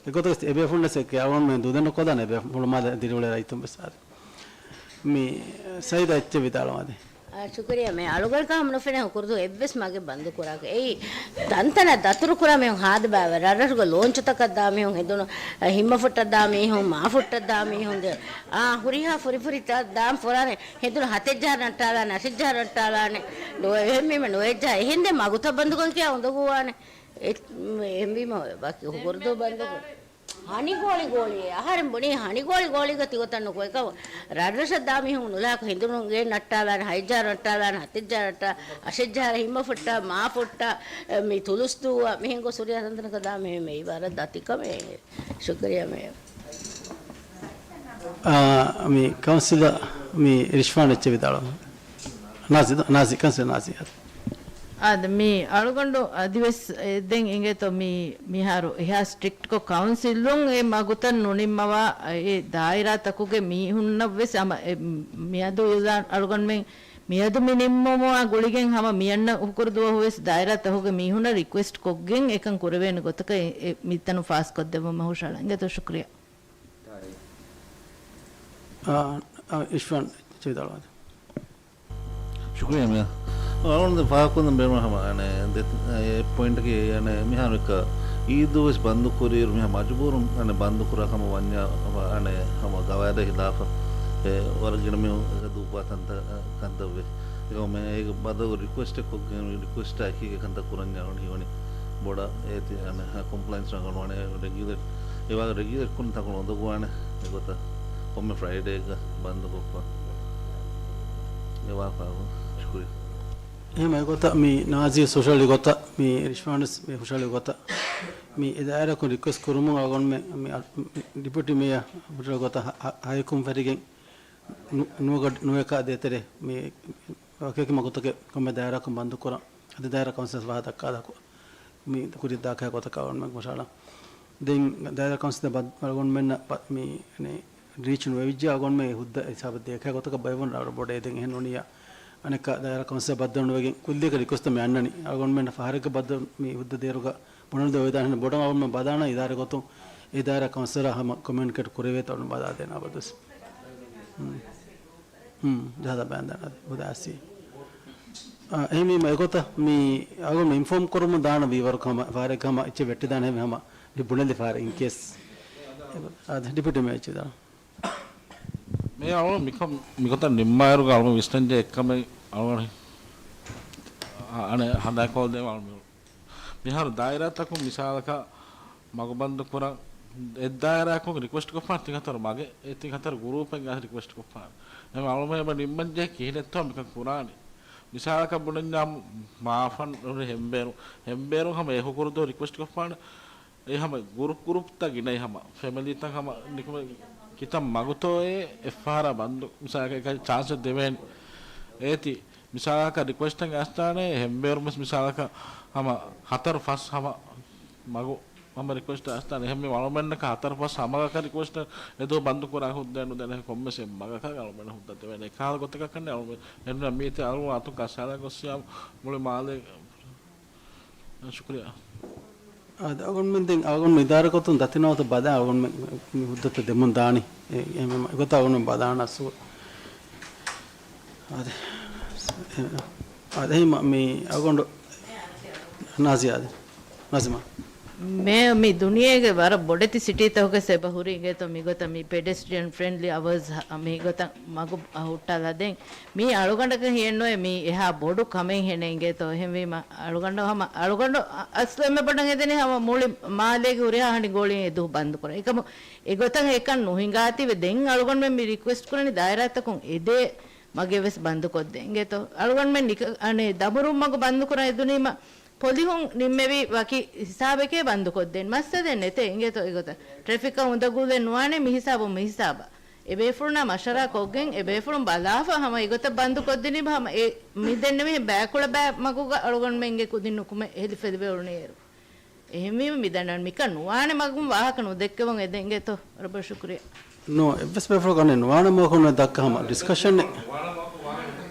އެގޮތަށް އެބޭފުޅުންނަސް އެކޭ އަޅުގަނޑުމެ ދުދެންނަ ކޮލާނެ އެބޭ ހުޅުމާލެ ދިރިއުޅޭ ރައްޔިތުން ވެސް އާދެ. މި ސައިދާ އެއްޗެއް ވިދާޅުވާދޭ. އާ، ޝުކުރިއްޔާ މޭ. އަޅުގަނޑަކަށް ހަމަ ނުފެނޭ ހުކުރުދޫ އެއްވެސް މަގެއް ބަންދު ކުރާކަށް. އެއީ ތަންތަނަށް ދަތުރު ކުރާ މީހުން ހާދަ ބައިވެރި. ރަށްރަށުގަ ލޯންޗުތަކަށް ދާ މީހުން ހެނދުނު، އަ، ހިންމަ ފުއްޓަށް ދާ މީހުން، މާ ފުއްޓަށް ދާ މީހުން ދެ-، އާ، ހުރިހާ ފުރިފުރި ތަ-، ދާން ފުރާނެ. ހެނދުނު ހަތެއްޖަހަ ނައްޓާލާނެ، އަށެއްޖަހަ ނައްޓާލާނެ. ނުވެ-، އެހެންވީމަ ނުވެއްޖަހަ. އެހެންދެ މަގުތައް ބަންދުކޮށް ކިޔާ އުނދަގޫވާނެ. އެ-، އެހެންވީމަ ވަކި ހުކުރުދޫ ބަންދުކޮށް. ހަނިގޯޅި ގޯޅިއޭ. އަހަރެން ބުނީ ހަނިގޯޅި ގޯޅީގަ ތިގޮތަށް ނުކު. އެކަމު ރަށްރަށަށް ދާ މީހުން ނުލާކު ހެނދުނުގެ ނައްޓާލާނެ، ހަތްޖަހަ ނައްޓާލާނެ، ހަތެއްޖަހަ ނައްޓާ، އަށެއްޖަހަ ހިންމަ ފުއްޓާ، މާ ފުއްޓާ، އެ، މި ތުލުސް ދޫއާ، މިހެން ގޮސް ހުރިހާ ތަންތަނަކަށް ދާ މީހުން މެ އިބާރަތް ދަތިކަމެއް. ޝުކުރިއްޔާ މޭ. އާ، މި ކައުންސިލަރ މި ރިޝްވާން އެއްޗެއް ވިދާޅުވާ. ނާޒި، ނާޒި، ކައުންސިލަރ ނާޒި. އާދެ، މި އަޅުގަނޑު އަދިވެސް އެ ދެން އިނގޭތޯ މި މިހާރު އެހާ ސްޓްރިކްޓްކޮށް ކައުންސިލުން އެ މަގުތައް ނުނިންމަވާ އެ ދާއިރާތަކުގެ މީހުންނަށްވެސް ހަމަ އެ މިއަދު އިލާން އަޅުގަނޑުމެން މިއަދު މި ނިންމުމާ ގުޅިގެން ހަމަ މިއަންނަ ހުކުރު ދުވަހުވެސް ދާއިރާތަކުގެ މީހުންނަށް ރިކުއެސްޓް ކޮށްގެން އެކަން ކުރެވޭނެ ގޮތަކަށް އެ، އެ މިތަނުން ފާސްކޮށްދެއްވުމަށް ހުށަހަޅަން. އިނގޭތޯ ޝުކުރިއްޔާ. އާ، އާ، އިޝްވާން އެއްޗެއް ވިދާޅުވާތި. ޝުކުރިއްޔާ މިޔާ. އަޅުގަނޑު ފާހަގަކޮށްލަން ބޭނުން ހަމަ، އަނެ، ދެ-، އެ ޕޮއިންޓަކީ، އަނެ، މިހާރު އެކަ އީދު ވެސް ބަންދު ކުރިއިރު މިހާ މަޖުބޫރުން، އަނެ، ބަންދު ކުރާ ކަމަށް ވަންޏާ، އަނެ، ހަމަ ގަވާއިދަށް ހިލާފަށް، އެ، ވަރަށް ގިނަ މީހުން އެކަ ދޫކުވާ ތަންތަ-، ކަންތައް ވޭ. އެކަމަ މެ-، އޭގެ ބަދަލު ރިކުއެސްޓެއް ކޮށްގެން، ރިކުއެސްޓާ އެކީގެ ކަންތައް ކުރަންޏާ އަޅުގަނޑު ހީވަނީ. ބޮޑަށް އޭތި ކޮމްޕްލައިންސް ރަނގަޅުވާނެ، ރެގިއުލޭޓް، އެވާ ރެގިއުލޭޓް ކުރުން ތަކުން އުނދަގޫވާނެ އެގޮތަށް ކޮންމެ ފްރައިޑޭގަ ބަންދުކޮށްފަ އެވާ ކާރު. ޝުކުރިއްޔާ. އެހެން އެގޮތަށް މި ނާޒީ ހުށަހަޅި ގޮތަށް މި ރިޝްވާން ވެސް މި ހުށަހަޅި ގޮތަށް މި އެ ދާއިރާއަކުން ރިކުއެސްޓް ކުރުމުން އަޅުގަނޑުމެން މި އަ-، މި ޑިޕިއުޓީ މޭޔަރ ހުށަހަޅި ގޮތަށް ހަ-، ހަ-، ހައެއްކުން ފެށިގެން ނު-، ނުވަގަ-، ނުވައެކާ ދޭތެރޭ މި ވަކިވަކި މަގުތަކެއް ކޮންމެ ދާއިރާއަކުން ބަންދުކުރަން އަދި ދާއިރާ ކައުންސިލަށް ވާހަކަ ދައްކާލާކު މި ކުރި ދާކާ ގޮތަކަށް އަޅުގަނޑުމެން ހުށަހަޅަން. ދެން ދާއިރާ ކައުންސިލް ބަ-، އަޅުގަނޑުމެންނަށް ބަ-، މި ރީޗް ނުވެވިއްޖެ އަޅުގަނޑުމެން ހުއްދަ ހިސާބަށް ދޭކާ ގޮތަކަށް ބައިވަން ރަ-، ބޮޑޭ ދެން އެހެން ނޫނިއްޔާ އަނެއްކާ ދާއިރާ ކައުންސިލަށް ބައްދަލު ނުވެގެން ކުއްލިއަކަށް ރިކުއެސްޓް މި އަންނަނީ. އަޅުގަނޑުމެންނަށް ފަހަރެއްގަ ބައްދަލު މި ހުއްދަ ދޭއިރުގަ ބުނެލުން ދެވިދާނެ ބޮޑަށް އަޅުގަނޑުމެން ބަލާނަން އިދާރާ ގޮތުން އެ ދާއިރާ ކައުންސިލަށް ހަމަ ކޮމިއުނިކޭޓް ކުރެވޭތޯ ބަލާދޭނަ އަބަދުވެސް. ހުން. ހުން. ޖަހަލަ ބައިންދާނަ އަދި ހުދާސީ. އާ، އެހެންވީމަ އެގޮތަށް މި އަޅުގަނޑު އިންފޯމް ކުރަމުން ދާނަ ވީވަރު ހަމަ ފާރެއް ހަމަ އެއްޗެއް ވެއްޓިދާނެ ހަމަ މި ބުނެލި ފާރެއް އިން ކޭސް. އާ، ޑިޕިއުޓީ މޭޔަރ އެއްޗެއް ދާނަ. މޭޔަރ އަޅުގަނޑު މިކަން މިގޮތަށް ނިންމާއިރުގަ އަޅުގަނޑު ވިސްނަންޖެހޭ އެއްކަމެއް އަޅުގަނޑު އަ-، އަނެއް ހަނދާންކޮށްލަދޭ އަޅުގަނޑު މިހާރު ދާއިރާތަކުން މިސާލަކަށް މަގު ބަންދު ކުރަން އެއްދާއިރާއަކުން ރިކުއެސްޓް ކޮށްފާނެ ތިން ހަތަރު މަގެއް، އެ ތިން ހަތަރު ގުރޫޕެއްގަ ރިކުއެސްޓް ކޮށްފާނެ. އެހެން އަޅުމެން އެބަ ނިންމަންޖެހޭ ކިހިނެއްތޯ މިކަން ކުރާނީ. މިސާލަކަށް ބުނަންޏާ މާފަން ހުރި ހެންބޭރު، ހެންބޭރުން ހަމަ އެ ހުކުރުދުވަހު ރިކުއެސްޓް ކޮށްފާނެ. އެ ހަމަ ގުރޫޕް ގުރޫޕްތައް ގިނައީ ހަމަ ފެމިލީތައް ހަމަ ނިކުމެ ކިތައް މަގުތޯއޭ އެއްފަހަރާ ބަންދު މިސާލަކަށް އެކަނި ޗާންސެއް ދެވޭނެ. އޭތި މިސާލަކަށް ރިކުއެސްޓެއް އައިސްދާނެ ހެންބޭރުން ވެސް މިސާލަކަށް ހަމަ ހަތަރު ފަސް ހަމަ މަގު ހަމަ ރިކުއެސްޓް އައިސްދާނެ. އެހެންވީމަ އަޅުމެންނަކަށް ހަތަރު ފަސް ހަމަގަކަށް ރިކުއެސްޓް އެދުވަހު ބަންދު ކުރާ ހުއްދައެއް ނުދޭނެ ކޮންމެސް އެއް މަގަކަށް އަޅުމެން ހުއްދަ ދެވޭނެ. އެކަހަލަ ގޮތަކަށް ކަންނޭ އަޅުމެން އެންނަ މީތި އަޅު އަތުން ކަސާލަ ގޮއްސިޔާ މުޅި މާލޭ. ޝުކުރިއްޔާ. އާދެ، އަޅުގަނޑުމެން ދެން އަޅުގަނޑު އިދާރާ ގޮތުން ދަތި ނަވަތަ ބަލާ އަޅުގަނޑުމެން މި ހުއްދަތައް ދެމުން ދާނީ. އެ، އެ، އެ، އެގޮތަށް އަޅުގަނޑުމެން ބަލާނަސް. އާދެ. އާދެ، އެހެންމަ މި އަޅުގަނޑު ނާޒިޔާ އާދެ. ނާޒިމާ. މޭ، މި ދުނިޔޭގެ ވަރަށް ބޮޑެތި ސިޓީތަކުގެ ސެބަ ހުރި އިނގޭތޯ މިގޮތަށް މި ޕެޑެސްޓްރިއަން ފްރެންޑްލީ އަވަރސް މިގޮތަށް މަގު ހުއްޓާލަދޭން. މީ އަޅުގަނޑަކަށް ހިއެއްނުވޭ މީ އެހާ ބޮޑު ކަމެއް ހެނެއް އިނގޭތޯ. އެހެންވީމަ އަޅުގަނޑު ހަމަ، އަޅުގަނޑު އަސްލު އެންމެ ބޮޑަށް އެދެނީ ހަމަ މުޅި މާލޭގެ ހުރިހާ ހަނި ގޯޅިއެއް އެދުވަހު ބަންދު ކުރަން. އެކަމު އެގޮތަށް އެކަން ނުހިނގާތީވެ ދެން އަޅުގަނޑުމެން މި ރިކުއެސްޓް ކުރަނީ ދާއިރާތަކުން އެދޭ މަގެއް ވެސް ބަންދު ކޮށްދޭ އިނގޭތޯ. އަޅުގަނޑުމެން ނިކަ-، އަނެއް ދަމުރު މަގު ބަންދު ކުރަން އެދުނީމަ ޕޮލިހުން ނިންމެވި ވަކި ހިސާބެކޭ ބަންދުކޮށްދޭން. މައްސަލައެއް ނެތޭ އިނގޭތޯ އެގޮތަށް. ޓްރެފިކަށް އުނދަގޫލެއް ނުވާނެ މި ހިސާބުން މި ހިސާބަށް. އެ ބޭފުޅުންނާ މަޝްވަރާ ކޮށްގެން އެ ބޭފުޅުން ބަލާފަ ހަމަ އެގޮތަށް ބަންދު ކޮށްދިނީމަ ހަމަ އެ މި ދެންނެވިހެން ބައިކުޅަ ބައި މަގުގަ އަޅުގަނޑުމެންގެ ކުދިން ނުކުމެ ހެލި ފެލިވެ އުޅުނީއިރު. އެހެންވީމަ މި ދަނޑަށް މިކަން ނުވާނެ މަގުން ވާހަކަ ނުދެއްކެވުން އެދެން އިނގޭތޯ. ރަބަ ޝުކުރިއްޔާ. ނޯ، އެއްވެސް ބޭފުޅަކު އަނެއް ނުވާނެ މަގު ދައްކާ ހަމަ ޑިސްކަޝަނެއް.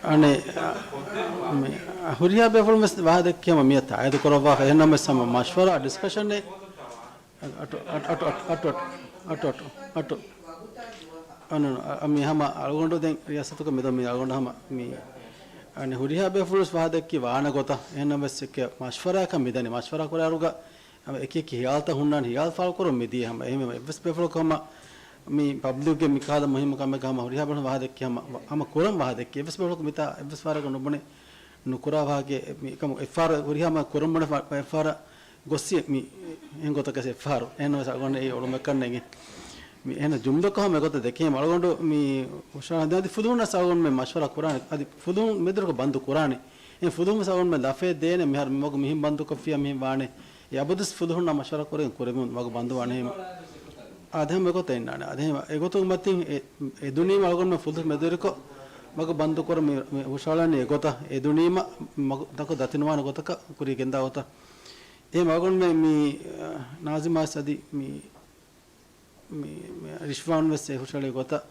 އަނެއް، އަ، މި، އަ، ހުރިހާ ބޭފުޅުން ވެސް ވާހަކަ ދެއްކި ހަމަ މިއަށް ތާއީދު ކުރައްވާފަ. އެހެންނަމަވެސް ހަމަ މަޝްވަރާ ޑިސްކަޝަނެއް. އަޓު، އަޓު، އަޓު، އަޓު، އަޓު، އަޓު، އަޓު. އަން، އަ، މި ހަމަ އަޅުގަނޑު ދެން ރިޔާސަތުގަ މިދޯ މި އަޅުގަނޑު ހަމަ މި، އަނެއް ހުރިހާ ބޭފުޅުން ވެސް ވާހަކަ ދެއްކި ވާނެ ގޮތަށް. އެހެންނަމަވެސް އެކެ މަޝްވަރާއަކަށް މިދަނީ. މަޝްވަރާ ކުރާއިރުގަ ހަމަ އެކި އެކި ހިޔާލުތައް ހުންނާނެ، ހިޔާލު ފާޅު ކުރަން މިދިޔަ ހަމަ. އެހެންވެ އެއްވެސް ބޭފުޅަކު ހަމަ މި ޕަބްލިކްގެ މި ކަހަލަ މުހިއްމު ކަމެއްގަ ހަމަ ހުރިހާ ބޭފުޅުން ވާހަކަ ދެއްކި ހަމަ، ހަމަ ކުރަން ވާހަކަ ދެއްކި. އެއްވެސް ބޭފުޅަކު މިތާ އެއްވެސް ފަހަރަކު ނުބުނެ ނުކުރާ ވާހަކަ މި އެކަމު އެއްފަހަރު ހުރިހާ ހަމަ ކުރަން ބުނެ ފަ-، އެއްފަހަރަށް ގޮއްސި މި އެހެން ގޮތަކަށް އެއްފަހަރު. އެހެންނަމަވެސް އަޅުގަނޑަށް އެއީ އޮޅުމެއްކަން ނޭނގެ. މި އެހެން ޖުމްލަކޮށް ހަމަ އެގޮތަށް ދެކޭ އަޅުގަނޑު މި ހުށަހަޅަން އަދި ފުލުހުންނަށް އަޅުގަނޑު މި މަޝްވަރާ ކުރާނެ. އަދި ފުލުހުން މެދުވެރިކޮށް ބަންދު ކުރާނެ. އެ ފުލުހުން ވެސް އަޅުގަނޑު މެ ލަފޭ ދޭނެ މިހާރު މި މަގު މިހިން ބަންދުކޮށްފިޔާ މިހިން ވާނެ. އެ އަބަދުވެސް ފުލުހުންނާ މަޝްވަރާ ކުރެގެން ކުރެވުން މަގު ބަންދު ވާނެ ހީމަ. އާދެ ހަމަ އެގޮތަށް އިންނާނެ. އާދެ ހަމަ އެގޮތުން މަތިން އެ، އެދުނީމަ އަޅުގަނޑު ފުލުހުން މެދުވެރިކޮށް މަގު ބަންދު ކުރަން މި، މި ހުށަހަޅަނީ އެގޮތަށް. އެދުނީމަ މަގު ތަކު ދަތިނުވާނެ ގޮތަކަށް ކުރިޔަށް ގެންދާ ގޮތަށް. އެހެން އަޅުގަނޑު މި، މި، އަ، ނާޒިމާ އަދި މި މި، މި ރިޝްވާން ވެސް އެ ހުށަހެޅި ގޮތަށް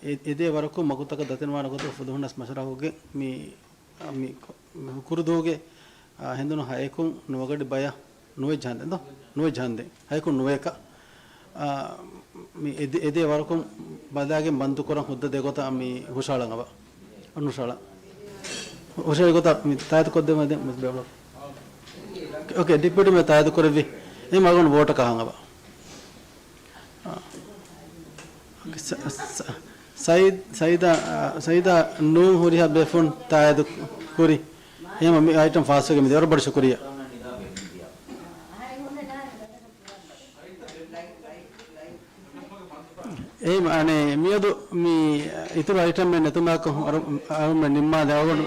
އެ، އެދޭ ވަރަކުން މަގުތަކަށް ދަތިނުވާނެ ގޮތަށް ފުލުހުންނަސް މަޝްވަރާކޮށްގެން މި، މި ކު-، މި ކުރުދޫގެ، އާ، ހެނދުނު ހައެކުން ނުވަގަޑި ބަޔަށް ނުވެއްޖަ ހަނދެއް ދޯ؟ ނުވެއްޖަ ހަނދެއް. ހައެކުން ނުވައެކަށް، އާ، މި އެދޭ، އެދޭ ވަރަކުން ބަލާގެން ބަންދުކުރަން ހުއްދަ ދެގޮތަށް މި ހުށަހަޅަން އަވަ. އަން ހުށަހަޅަ. ހުށަހެޅި ގޮތަށް މި ތާއީދު ކޮށްދެމަ ދެން މި ބޭބަ. އޯކޭ، ޑިޕިއުޓީ މެ ތާއީދު ކުރެއްވި. އެ މަގުން ވޯޓަކަށް ހަނގަވާ. ސަ-، ސަ-، ސައިދް، ސައިދާ، ސައިދާ ނޫން ހުރިހާ ބޭފުން ތާއީދު ކުރި. އެހެން މި އައިޓަމް ފާސްވެގެން މިދިޔަ. ވަރަށް ބޮޑަށް ޝުކުރިއްޔާ. އެއީ، އަނެއް، މިއަދު މި އިތުރު އައިޓަމެއް ނެތުމާކަށް އަރު-، އަރުމެ ނިންމާލެ އަޅުގަނޑު.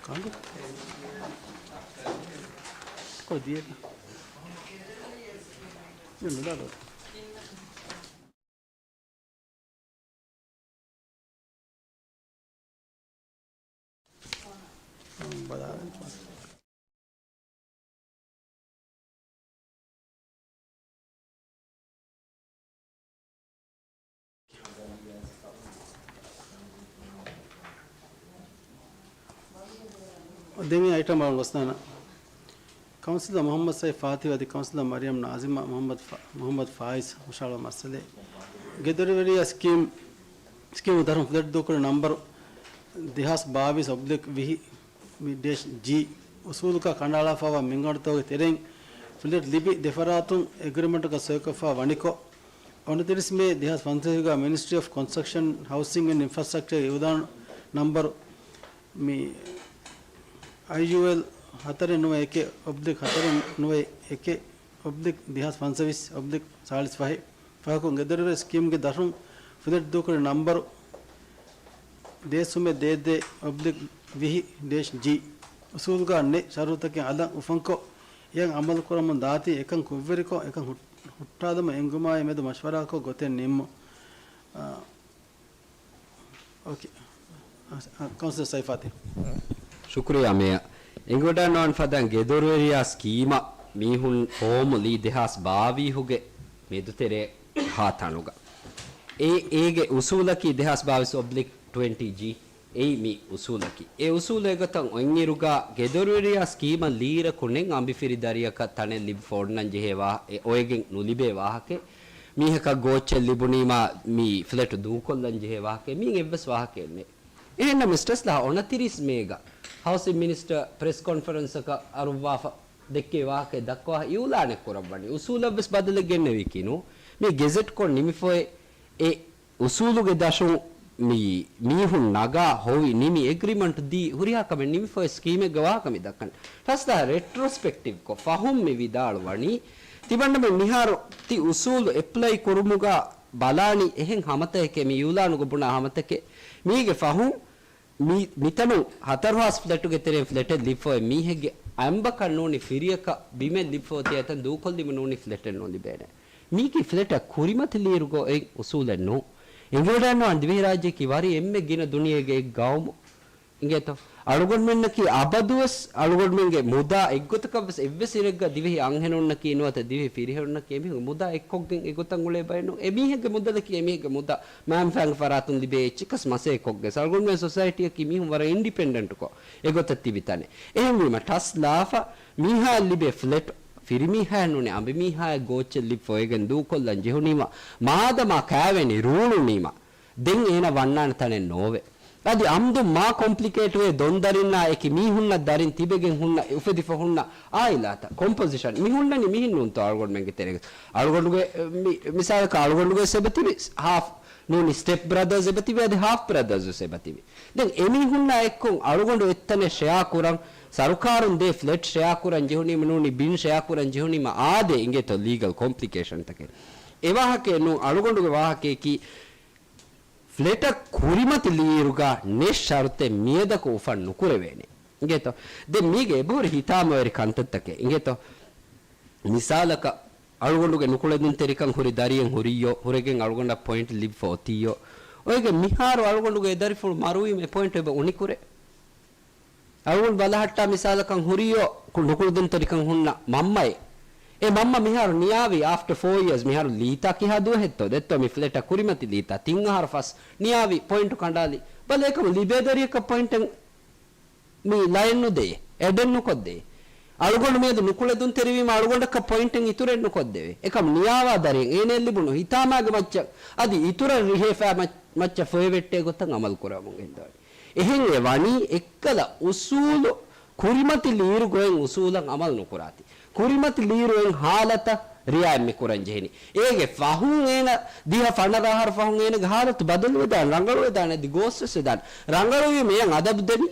ކަނޑު. ކޮ ދިޔަ. ނުދާ. ދެން އައިޓަމް އަޅުން ގޮސްދާނަ. ކައުންސިލަރ މުޙައްމަދު ސައިފް ފާތިހު އަދި ކައުންސިލަރ މަރިޔަމް ނާޒިމާ މުޙައްމަދު ފާ-، މުޙައްމަދު ފާއިޒް ހުށަހަޅުވާ މައްސަލައެއް. ގެދޮރުވެރިޔާ ސްކީމް، ސްކީމު ދަށުން ފްލެޓް ދޫކުރި ނަންބަރު ދެހާސް ބާވީސް އޮބްލިކް ވިހި ޑޭޝް ޖީ އުސޫލުގަ ކަނޑައަޅާފައިވާ މިންވަނަތަކުގެ ތެރެއިން ފްލެޓް ލިބި ދެފަރާތުން އެގްރިމެންޓުގަ ސޮއިކޮށްފަ ވަނިކޮށް، އޮނަތިރީސް މޭ ދެހާސް ފަންސަވީސްގަ މިނިސްޓްރީ އޮފް ކޮންސްޓްރަކްޝަން، ހައުސިން އެންޑް އިންފްރާސްޓްރަކްޗަރގެ އިއުލާން ނަންބަރު މި އައިޔޫއެލް ހަތަރެއް ނުވަ އެކެއް އޮބްލިކް ހަތަރެއް ނުވަ އެކެއް އޮބްލިކް ދެހާސް ފަންސަވީސް އޮބްލިކް ސާޅީސް ފަހެއް ފަހަކު ގެދޮރުވެރި ސްކީމްގެ ދަށުން ފުދެއްދޫކުރި ނަންބަރު ދޭސުމެ ދޭ ދޭ އޮބްލިކް ވިހި ޑޭޝް ޖީ އުސޫލުގަ ނެތް ޝަރުތަކެއް އަލަށް އުފަންކޮށް، އެޔަށް އަމަލު ކުރަމުން ދާތީ އެކަން ކުށްވެރިކޮށް، އެކަން ހުއް-، ހުއްޓާލުމަށް އެންގުމާއި މެދު މަޝްވަރާކޮށް ގޮތެއް ނިންމުން. އާ، އޯކޭ. އަ، އަ، ކައުންސިލަރ ސައިފް ފާތިހު. ޝުކުރިއްޔާ މޭޔަރ. އެނގިވަޑައިގަންނަވާން ފަދައިން ގެދޮރުވެރިޔާ ސްކީމަށް މީހުން ފޯމު ލީ ދެހާސް ބާވީހުގެ މެދުތެރޭ ހާ ތަނުގަ. އެ، އޭގެ އުސޫލަކީ ދެހާސް ބާވީސް އޮބްލިކް ޓްވެންޓީ ޖީ. އެއީ މި އުސޫލަކީ. އެ އުސޫލު އެގޮތަށް އޮތްއިރުގަ ގެދޮރުވެރިޔާ ސްކީމަށް ލީއިރަކު ނެތް އަނބިފިރި ދަރިއަކަށް ތަނެއް ލިބިފަ އޮންނަން ޖެހޭ ވާ-، އެ އޮވެގެން ނުލިބޭ ވާހަކައެއް. މީހަކަށް ގޯއްޗެއް ލިބުނީމާ މި ފްލެޓު ދޫކޮށްލަން ޖެހޭ ވާހަކައެއް މީން އެއްވެސް ވާހަކައެއް ނެތް. އެހެންނަމަ އިސްޓަސްލާ އޮނަތިރީސް މޭގަ ހައުސިން މިނިސްޓަރ ޕްރެސް ކޮންފަރެންސަކަށް އަރުއްވާފަ ދެއްކޭ ވާހަކައެއް ދައްކަވާ އިއުލާނެއް ކުރައްވަނީ. އުސޫލަށްވެސް ބަދަލެއް ގެންނެވީކީ ނޫ. މި ގެޒެޓްކޮށް ނިމިފައި އެ އުސޫލުގެ ދަށުން މި މީހުން ނަގާ ހޮވި ނިމި އެގްރިމަންޓް ދީ ހުރިހާ ކަމެއް ނިމިފައި ސްކީމެއްގެ ވާހަކަ މި ދައްކަނީ. ފަސްދާ ރެޓްރޮސްޕެކްޓިވްކޮށް ފަހުން މި ވިދާޅުވަނީ ތިބަންނަމެން މިހާރު ތި އުސޫލު އެޕްލައި ކުރުމުގަ ބަލާނީ އެހެން ހަމަތަކެކޭ މި އިއުލާނުގަ ބުނާ ހަމަތަކެއް. މީގެ ފަހުން މި، މިތަނުން ހަތަރު ހާސް ފްލެޓުގެ ތެރެއިން ފްލެޓެއް ލިބިފައި މީހެއްގެ އަނބަކަށް ނޫނީ ފިރިއަކަށް ބިމެއް ލިބިފައި އޮތީ އެތަން ދޫކޮށްލީމަ ނޫނީ ފްލެޓެއް ނުލިބޭނެ. މީކީ ފްލެޓަށް ކުރިމަތިލިއިރު ގޮތް އުސޫލެއް ނޫން. އެނގިވަޑައިގަންނަވާން ދިވެހިރާއްޖެއަކީ ވަރި އެންމެ ގިނަ ދުނިޔޭގެ އެއް ގައުމު. އިނގޭތޯ؟ އަޅުގަނޑުމެންނަކީ އަބަދުވެސް އަޅުގަނޑުމެންގެ މުދާ އެއްގޮތަކަށްވެސް އެއްވެސް އިރެއްގަ ދިވެހި އަންހެނުންނަކީ ނުވަތަ ދިވެހި ފިރިހެނުންނަކީ އެމީހުން މުދާ އެއްކޮށްގެން އެގޮތަށް އުޅޭ ބައެއް ނޫން. އެމީހެއްގެ މުދަލަކީ އެމީހެއްގެ މުދާ މާންފާންގެ ފަރާތުން ލިބޭ އެއްޗަކަސް މަސައްކަތްކޮށްގެން. އަޅުގަނޑުމެން ސޮސައިޓީއަކީ މީހުން ވަރަށް އިންޑިޕެންޑެންޓްކޮށް އެގޮތަށް ތިބި ތަނެއް. އެހެންވީމަ ޓަސް ލާފަ މީހާއަށް ލިބޭ ފްލެޓް ފިރިމީހާއަށް ނޫނީ އަނބިމީހާއަށް ގޯއްޗެއް ލިބިފަ އޮވެގެން ދޫކޮށްލަން ޖެހުނީމަ، މާދަމާ ކާވެނި ރޫޅުނީމަ، ދެން އޭނަ ވަންނާނެ ތަނެއް ނޯވޭ. އަދި އަމްދު މާ ކޮމްޕްލިކޭޓްވޭ ދޮންދަރިންނާ އެކި މީހުންނަށް ދަރިން ތިބެގެން ހުންނަ، އުފެދިފަ ހުންނަ އާއިލާތައް، ކޮމްޕޮޒިޝަން މި ހުންނަނީ މިހެން ނޫންތޯ އަޅުގަނޑުމެންގެ ތެރޭގަ. އަޅުގަނޑުގެ، މި، މިސާލަކަށް އަޅުގަނޑުގެ އެބަތިބި ހާފް ނޫނީ ސްޓެޕް ބްރަދާސް އެބަތިބި އަދި ހާފް ބްރަދާސް ވެސް އެބަތިބި. ދެން އެމީހުންނާ އެއްކޮށް އަޅުގަނޑު އެއްތަނެއް ޝެއާ ކުރަން، ސަރުކާރުން ދޭ ފްލެޓް ޝެއާ ކުރަން ޖެހުނީމަ ނޫނީ ބިން ޝެއާ ކުރަން ޖެހުނީމަ އާދޭ އިނގޭތޯ ލީގަލް ކޮމްޕްލިކޭޝަންތަކެއް. އެވާހަކައެއް ނޫން. އަޅުގަނޑުގެ ވާހަކަޔަކީ ފްލެޓަށް ކުރިމަތިލިއިރުގަ ނެތް ޝަރުތެއް މިއަދަކު އުފަން ނުކުރެވޭނެ. އިނގޭތޯ؟ ދެން މީގެ އެބަހުރި ހިތާމަވެރި ކަންތައްތަކެއް. އިނގޭތޯ؟ މިސާލަކަށް، އަޅުގަނޑުގެ ނުކުޅެދުންތެރިކަން ހުރި ދަރިއެއް ހުރިއްޔޯ، ހުރެގެން އަޅުގަނޑަށް ޕޮއިންޓް ލިބިފަ އޮތިއްޔޯ، އޮވެގެން މިހާރު އަޅުގަނޑުގެ އެ ދަރިފުޅު މަރުވީމަ އެ ޕޮއިންޓް އެބަ އުނިކުރޭ. އަޅުގަނޑު ބަލަހައްޓާ މިސާލަކަށް ހުރިއްޔޯ، ކު-، ނުކުޅެދުންތެރިކަން ހުންނަ މަންމައެއް. އެ މަންމަ މިހާރު ނިޔާވީ އާފްޓަ ފޯ އިޔާސް، މިހާރު ލީތާ ކިހާ ދުވަހެއްތޯ ދެއްތޯ މި ފްލެޓަށް ކުރިމަތި ލީތާ ތިން އަހަރު ފަސް ނިޔާވީ ޕޮއިންޓު ކަނޑާލި. ބަލަ އެކަމު ލިބޭ ދަރިއަކަށް ޕޮއިންޓެއް މި ލައެއް ނުދޭ، އެޑެއް ނުކޮށްދޭ. އަޅުގަނޑު މިއަދު ނުކުޅެދުންތެރިވީމަ އަޅުގަނޑަކަށް ޕޮއިންޓެއް އިތުރެއް ނުކޮށްދެވޭ. އެކަމު ނިޔާވާ ދަރިއެއް އޭނައަށް ލިބުނު ހިތާމާގެ މައްޗަށް އަދި އިތުރަށް ރިހޭފާ މައްޗަށް ފޮއެވެއްޓޭ ގޮތަށް އަމަލު ކުރަމުން ގެންދަވަނީ. އެހެން އެ ވަނީ އެއްކަލަ އުސޫލު ކުރިމަތިލިއިރު ގޮތް އުސޫލަށް އަމަލު ނުކުރާތި. ކުރިމަތިލިއިރު އެއް ހާލަތަށް ރިއާޔަތް މި ކުރަން ޖެހެނީ. އޭގެ ފަހުން އޭނަ ދިހަ ފަނަރަ އަހަރު ފަހުން އޭނަގެ ހާލަތު ބަދަލުވެދާނެ، ރަނގަޅުވެދާނެ، އަދި ގޯސްވެސް ވެދާނެ. ރަނގަޅުވީމަ އެޔަށް އަދަބު ދެނީ.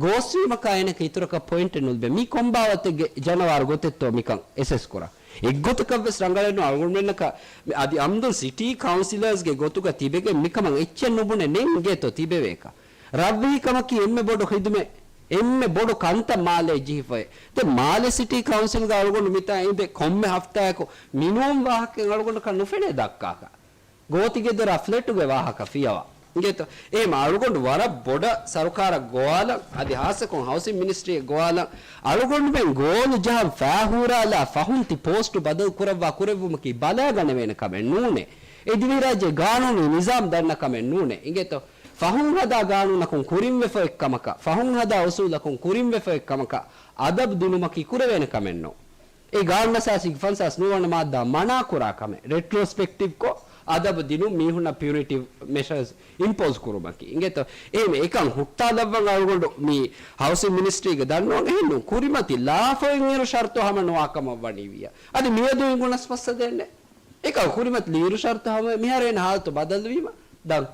ގޯސްވީމަކާ އޭނަކަށް އިތުރަކަށް ޕޮއިންޓެއް ނުލިބޭ. މީ ކޮންބާވަތެއްގެ ޖަނަވާރު ގޮތެއްތޯ މިކަން އެސެސް ކުރާ. އެއްގޮތަކަށްވެސް ރަނގަޅެއްނު އަޅުގަނޑުމެންނަކަށް މި-، އަދި އަމްދުން ސިޓީ ކައުންސިލަރސްގެ ގޮތުގަ ތިބެގެން މިކަމަށް އެއްޗެއް ނުބުނެ ނެތް އިނގޭތޯ ތިބެވޭކަށް. ރަށްވެހިކަމަކީ އެންމެ ބޮޑު ޚިދުމަތް، އެންމެ ބޮޑު ކަންތައް މާލޭ ޖެހިފައި. ދެން މާލެ ސިޓީ ކައުންސިލްގަ އަޅުގަނޑު މިތާ އިނދެ ކޮންމެ ހަފްތާއަކު މިނިވަން ވާހަކައެއް އަޅުގަނޑަކަށް ނުފެނޭ ދައްކާކަށް. ގޯތިގެދޮރާ ފްލެޓުގެ ވާހަކަ ފިޔަވާ. އިނގޭތޯ؟ އެހެމަ އަޅުގަނޑު ވަރަށް ބޮޑަށް ސަރުކާރަށް ގޮވާލަން، އަދި ހާއްސަކޮށް ހައުސިން މިނިސްޓްރީއަށް ގޮވާލަން، އަޅުގަނޑުމެން ގޯލު ޖަހަން ފާހުރާލާ ފަހުން ތި ޕޯސްޓު ބަދަލު ކުރައްވާ ކުރެއްވުމަކީ ބަލާގަނެވޭނެ ކަމެއް ނޫނޭ. އެ ދިވެހިރާއްޖޭ ގާނޫނީ ނިޒާމް ދަންނަ ކަމެއް ނޫނޭ. އިނގޭތޯ؟ ފަހުން ހަދާ ގާނޫނަކުން ކުރިންވެފަ އޮތް ކަމަކަށް، ފަހުން ހަދާ އުސޫލަކުން ކުރިންވެފަ އޮތް ކަމަކަށް އަދަބު ދިނުމަކީ ކުރެވޭނެ ކަމެއް ނޫން. އެ ގާނޫނަށާސް ފަންސާސް ނުވަނަ މާއްދާ މަނާ ކުރާ ކަމެއް، ރެޓްރޯސްޕެކްޓިވްކޮށް އަދަބު ދިނުން މީހުންނަށް ޕިއުނިޓިވް މެޝަރސް އިމްޕޯޒް ކުރުމަކީ. އިނގޭތޯ؟ އެހެން އެކަން ހުއްޓާލައްވަން އަޅުގަނޑު މި ހައުސިން މިނިސްޓްރީގެ ދަންނަވަން އެހެންނޫން. ކުރިމަތި ލާފައިން އިރު ޝަރުތު ހަމަ ނުވާ ކަމަށް ވަނީ ވިޔަ. އަދި މިއަދު އިނގުނަސް މައްސަލައެއް ނެތް. އެކަން ކުރިމަތި އިރު ޝަރުތު ހަމަ މިހާރު އޭނަ ހާލަތު ބަދަލުވީމަ ދަން.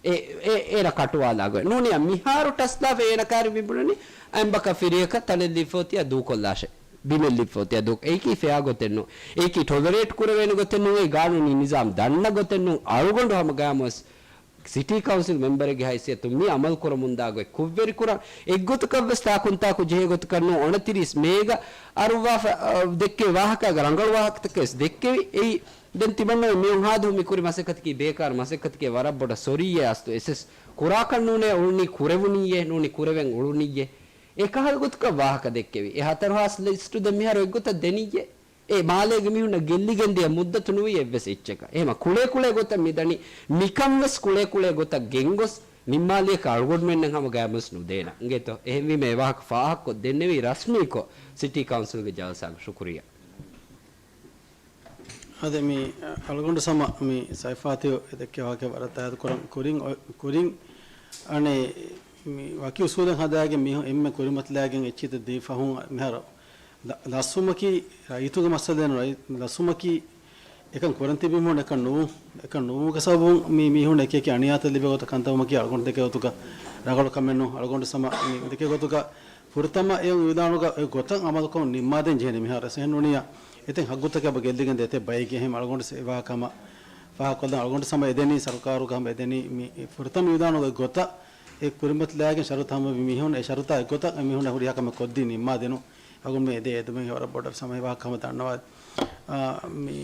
އެ، އެ، އޭނަ ކަޓުވާލާ ގޮތް. ނޫނީ މިހާރު ޓަސްލާފަ އޭނަ ކާރި މިބުނަނީ އައިންބަކަށް ފިރިއަކަށް ތަނެއް ލިބިފަ އޮތިއްޔާ ދޫކޮށްލާށޭ. ބިމެއް ލިބިފަ އޮތިއްޔާ ދޫ-، އެއީކީ ފެއާ ގޮތެއް ނޫން. އެއީކީ ޓޮލަރޭޓް ކުރެވޭނެ ގޮތެއް ނޫން. އެ ގާނޫނީ ނިޒާމް ދަންނަ ގޮތެއް ނޫން. އަޅުގަނޑު ހަމަ ގަޔާމުވެސް ސިޓީ ކައުންސިލް މެމްބަރެއްގެ ހައިސިއްޔަތުން މި އަމަލު ކުރަމުންދާ ގޮތް ކުށްވެރިކުރަން. އެއްގޮތަކަށްވެސް ތާކުންތާކު ޖެހޭ ގޮތަކަށް ނޫން. އޮނަތިރީސް މޭގަ އަރުއްވާފަ، އަ، ދެއްކެވި ވާހަކައިގަ ރަނގަޅު ވާހަކަތަކެއް ވެސް ދެއްކެވި. އެއީ ދެން ތިމަންނަ މިއޮން ހާދަ މި ކުރި މަސައްކަތަކީ ބޭކާރު މަސައްކަތެކޭ. ވަރަށް ބޮޑަށް ސޮރީއޭ އަސްލު އެސެސް ކުރާކަށް ނޫނޭ އުޅުނީ ކުރެވުނީއޭ ނޫނީ ކުރެވެން އުޅުނީއޭ. އެ ކަހަލަ ގޮތަކަށް ވާހަކަ ދެއްކެވި. އެ ހަތަރު ހާސް ލިސްޓު ދެން މިހާރު އެއްގޮތަށް ދެނީއޭ. އެ މާލޭގެ މީހުންނަށް ގެއްލިގެން ދިޔަ މުއްދަތު ނުވީ އެއްވެސް އެއްޗަކަށް. އެހެމަ ކުޅޭ ކުޅޭ ގޮތަށް މިދަނީ. މިކަން ވެސް ކުޅޭ ކުޅޭ ގޮތަށް ގެންގޮސް ނިންމާލިޔަކަށް އަޅުގަނޑުމެންނަށް ހަމަ ގަޔާމުވެސް ނުދޭނަ. އިނގޭތޯ؟ އެހެންވީމަ އެ ވާހަކަ ފާހަގަކޮށް ދެންނެވީ ރަސްމީކޮށް ސިޓީ ކައުންސިލްގެ ޖަލްސާގަ. ޝުކުރިއްޔާ. އަދި މި އަޅުގަނޑު ސަމަ މި ސައިފާތި އެ ދެއްކެވި ވާހަކަ ވަރަށް ތާއީދު ކުރަން. ކުރިން އޮ-، ކުރިން އަނެއް މި ވަކި އުސޫލެއް ހަދާގެން މީހުން އެންމެ ކުރިމަތިލާގެން އެއްޗިތައް ދީ ފަހުން މިހާރު ލަ-، ލަސްވުމަކީ ރައްޔިތުގެ މައްސަލައެއް ނޫން. ރައްޔި-، ލަސްވުމަކީ އެކަން ކުރަން ތިބި މީހުން އެކަން ނުވުން، އެކަން ނުވުމުގެ ސަބަބުން މި މީހުން އެކި އެކި އަނިޔާތައް ލިބޭ ގޮތަށް ކަންތައް ވުމަކީ އަޅުގަނޑު ދެކޭ ގޮތުގަ ރަނގަޅު ކަމެއް ނޫން. އަޅުގަނޑު ސަމަ މި ދެކޭ ގޮތުގަ ފުރަތަމަ އެ ވިދާޅުގަ އެ ގޮތަށް އަމަލުކޮށް ނިންމާދޭން ޖެހެނީ މިހާރު. އެހެން ނޫނިއްޔާ އެތެއް ހައްގުތަކެއް އެބަ ގެއްލިގެން ދޭތެ ބައެއްގެ. އެހެން އަޅުގަނޑު ސެ-، ވާހަކަ ހަމަ ފާހަގަކޮށްލަން. އަޅުގަނޑު ސަމަ އެދެނީ ސަރުކާރުގަ ހަމަ އެދެނީ މި ފުރަތަމަ ވިދާޅުގަ އެ ގޮތަށް އެ ކުރިމަތިލާގެން ޝަރުތު ހަމަ މީހުން އެ ޝަރުތާ އެއްގޮތަށް އެ މީހުން ހުރިހާ ކަމެއް ކޮށްދީ ނިންމާދިނުން. އަގުން މި އެދޭ އެދުމެއް ވަރަށް ބޮޑަށް ސަމަ ވާހަކަ ހަމަ ދަންނަވާ. އާ، މި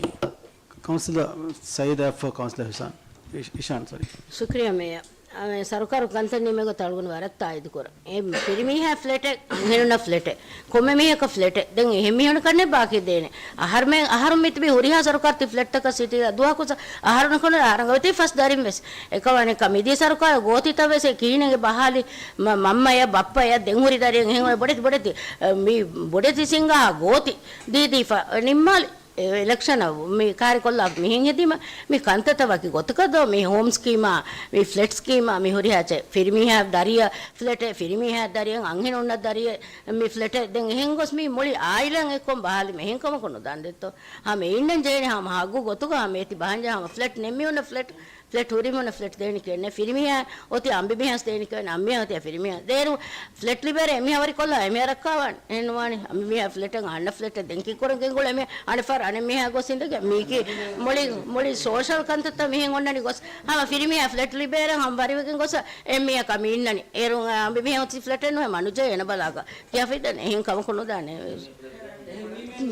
ކައުންސިލަރ ސައީދާ އެފް އޯ ކައުންސިލަރ ހިސާން، އިޝް-، އިޝާން، ސޮރީ. ޝުކްރިޔާ މޭޔަރ. އާ، ސަރުކާރު ކަންތައް ނިމޭ ގޮތަށް އަޅުގަނޑު ވަރަށް ތާއީދު ކުރަން. އެ ފިރިމީހާ ފްލެޓެއް، އަންހެނުންނަށް ފްލެޓެއް، ކޮންމެ މީހަކަށް ފްލެޓެއް. ދެން އެހެން މީހުން ކަންނޭ ބާކީ ދޭނެ. އަހަރުމެން، އަހަރު މިތިބީ ހުރިހާ ސަރުކާރު ތި ފްލެޓްތަކަށް ސިޓީ ދުވަހަކު ސަ-، އަހަރުން ކޮނު އަރަނގަވެތި ފަސް ދަރިން ވެސް. އެކަމަކު މިދިޔަ ސަރުކާރު ގޯތިތައް ވެސް ކިހިނެއް ބަހާލި މަ-، މަންމަޔަށް ބައްޕަޔަށް ދެން ހުރި ދަރިއެއް އެހެން ބޮޑެތި ބޮޑެތި، އަ، މި ބޮޑެތި ސިންގާ ގޯތި ދީދީފަ ނިންމާލި. އެ އިލެކްޝަނަށް މި ކާރިކޮށްލާ މިހެން ހެދީމަ، މި ކަންތައްތައް ވަކި ގޮތަކަށް ދޯ، މި ހޯމް ސްކީމާ، މި ފްލެޓް ސްކީމާ، މި ހުރިހާ ޗެ-، ފިރިމީހާ ދަރިއަށް ފްލެޓެއް، ފިރިމީހާ ދަރިއަށް އަންހެނުންނަށް ދަރިއެއް، މި ފްލެޓެއް. ދެން އެހެން ގޮސް މި މުޅި އާއިލައަށް އެއްކޮށް ބަހާލި މިހެން ކަމަކު ނުދާން ދެއްތޯ. ހަމަ އިންނަން ޖެހޭނެ ހަމަ ހައްގު ގޮތުގަ ހަމަ އޭތި ބަހަންޖެހޭ ހަމަ ފްލެޓް ނެއްމިހުންނަށް ފްލެޓް، ފްލެޓް ހުރިމުންނަށް ފްލެޓް ދޭނެ ކެންނެ. ފިރިމީހާ އޮތީ އަނބިމީހާސް ދޭނެ ކެންނެ. އަނބިމީހާ އޮތީ ފިރިމީހާ. ދޭރު ފްލެޓް ލިބޭރޭ އެމީހާ ވަރިކޮށްލާ އެމީހާ ރައްކާވާން. އެހެން ނުވާނެ. އަނބިމީހާ ފްލެޓެއް އަންނަ ފްލެޓެއް ދެން ކީއްކުރަން ގެންގުޅޭ އެމީހާ. އަނެއް ފަހަރު އަނެއް މީހާ ގޮސް އިނދެގެން މީކީ މުޅި، މުޅި ސޯޝަލް ކަންތައްތައް މިހެން އޮންނަނީ ގޮސް. ހަމަ ފިރިމީހާ ފްލެޓް ލިބޭރޭ ހަމަ ވަރިވެގެން ގޮސް އެމީހަކާ މި އިންނަނީ. އޭރު އަނބިމީހާ އޮތީ ފްލެޓެއް ނުވޭ މަނުޖޭ އޭނަ ބަލާކަށް. ކިޔާފައިދާނެ އެހެން ކަމަކު ނުދާނެ.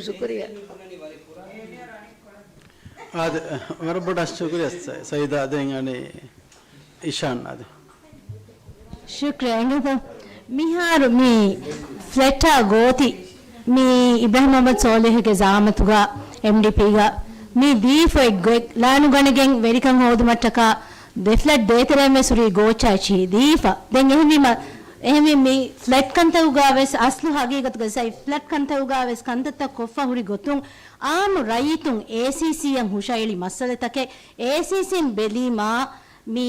ޝުކުރިއްޔާ. އާދެ، ވަރަށް ބޮޑަށް ޝުކުރިއްޔާ ސަ-، ސައީދާ. ދެން އަނެއް އިޝާން އާދެ. ޝުކްރިޔާ. އިނގޭތޯ، މިހާރު މި ފްލެޓާ ގޯތި މި އިބްރާހިމް މުހައްމަދު ސޯލިހުގެ ޒައާމަތުގަ އެމްޑީޕީގަ މި ދީފަ އެއްގޮތް ލާނުގަނެގެން ވެރިކަން ހޯދުމަށްޓަކާ ދެ ފްލެޓް ދޭތެރޭން ވެސް ހުރީ ގޯއްޗާ އެއްޗިހި ދީފަ. ދެން އެހެންވީމަ، އެހެންވީ މި ފްލެޓް ކަންތައްގަ ވެސް އަސްލު ހަގީގަތުގަ ސައި ފްލެޓް ކަންތައްގަ ވެސް ކަންތައްތައް ކޮށްފަ ހުރި ގޮތުން އާއްމު ރައްޔިތުން އޭސީސީއަށް ހުށައެޅި މައްސަލަތަކެއް. އޭސީސީން ބެލީމާ މި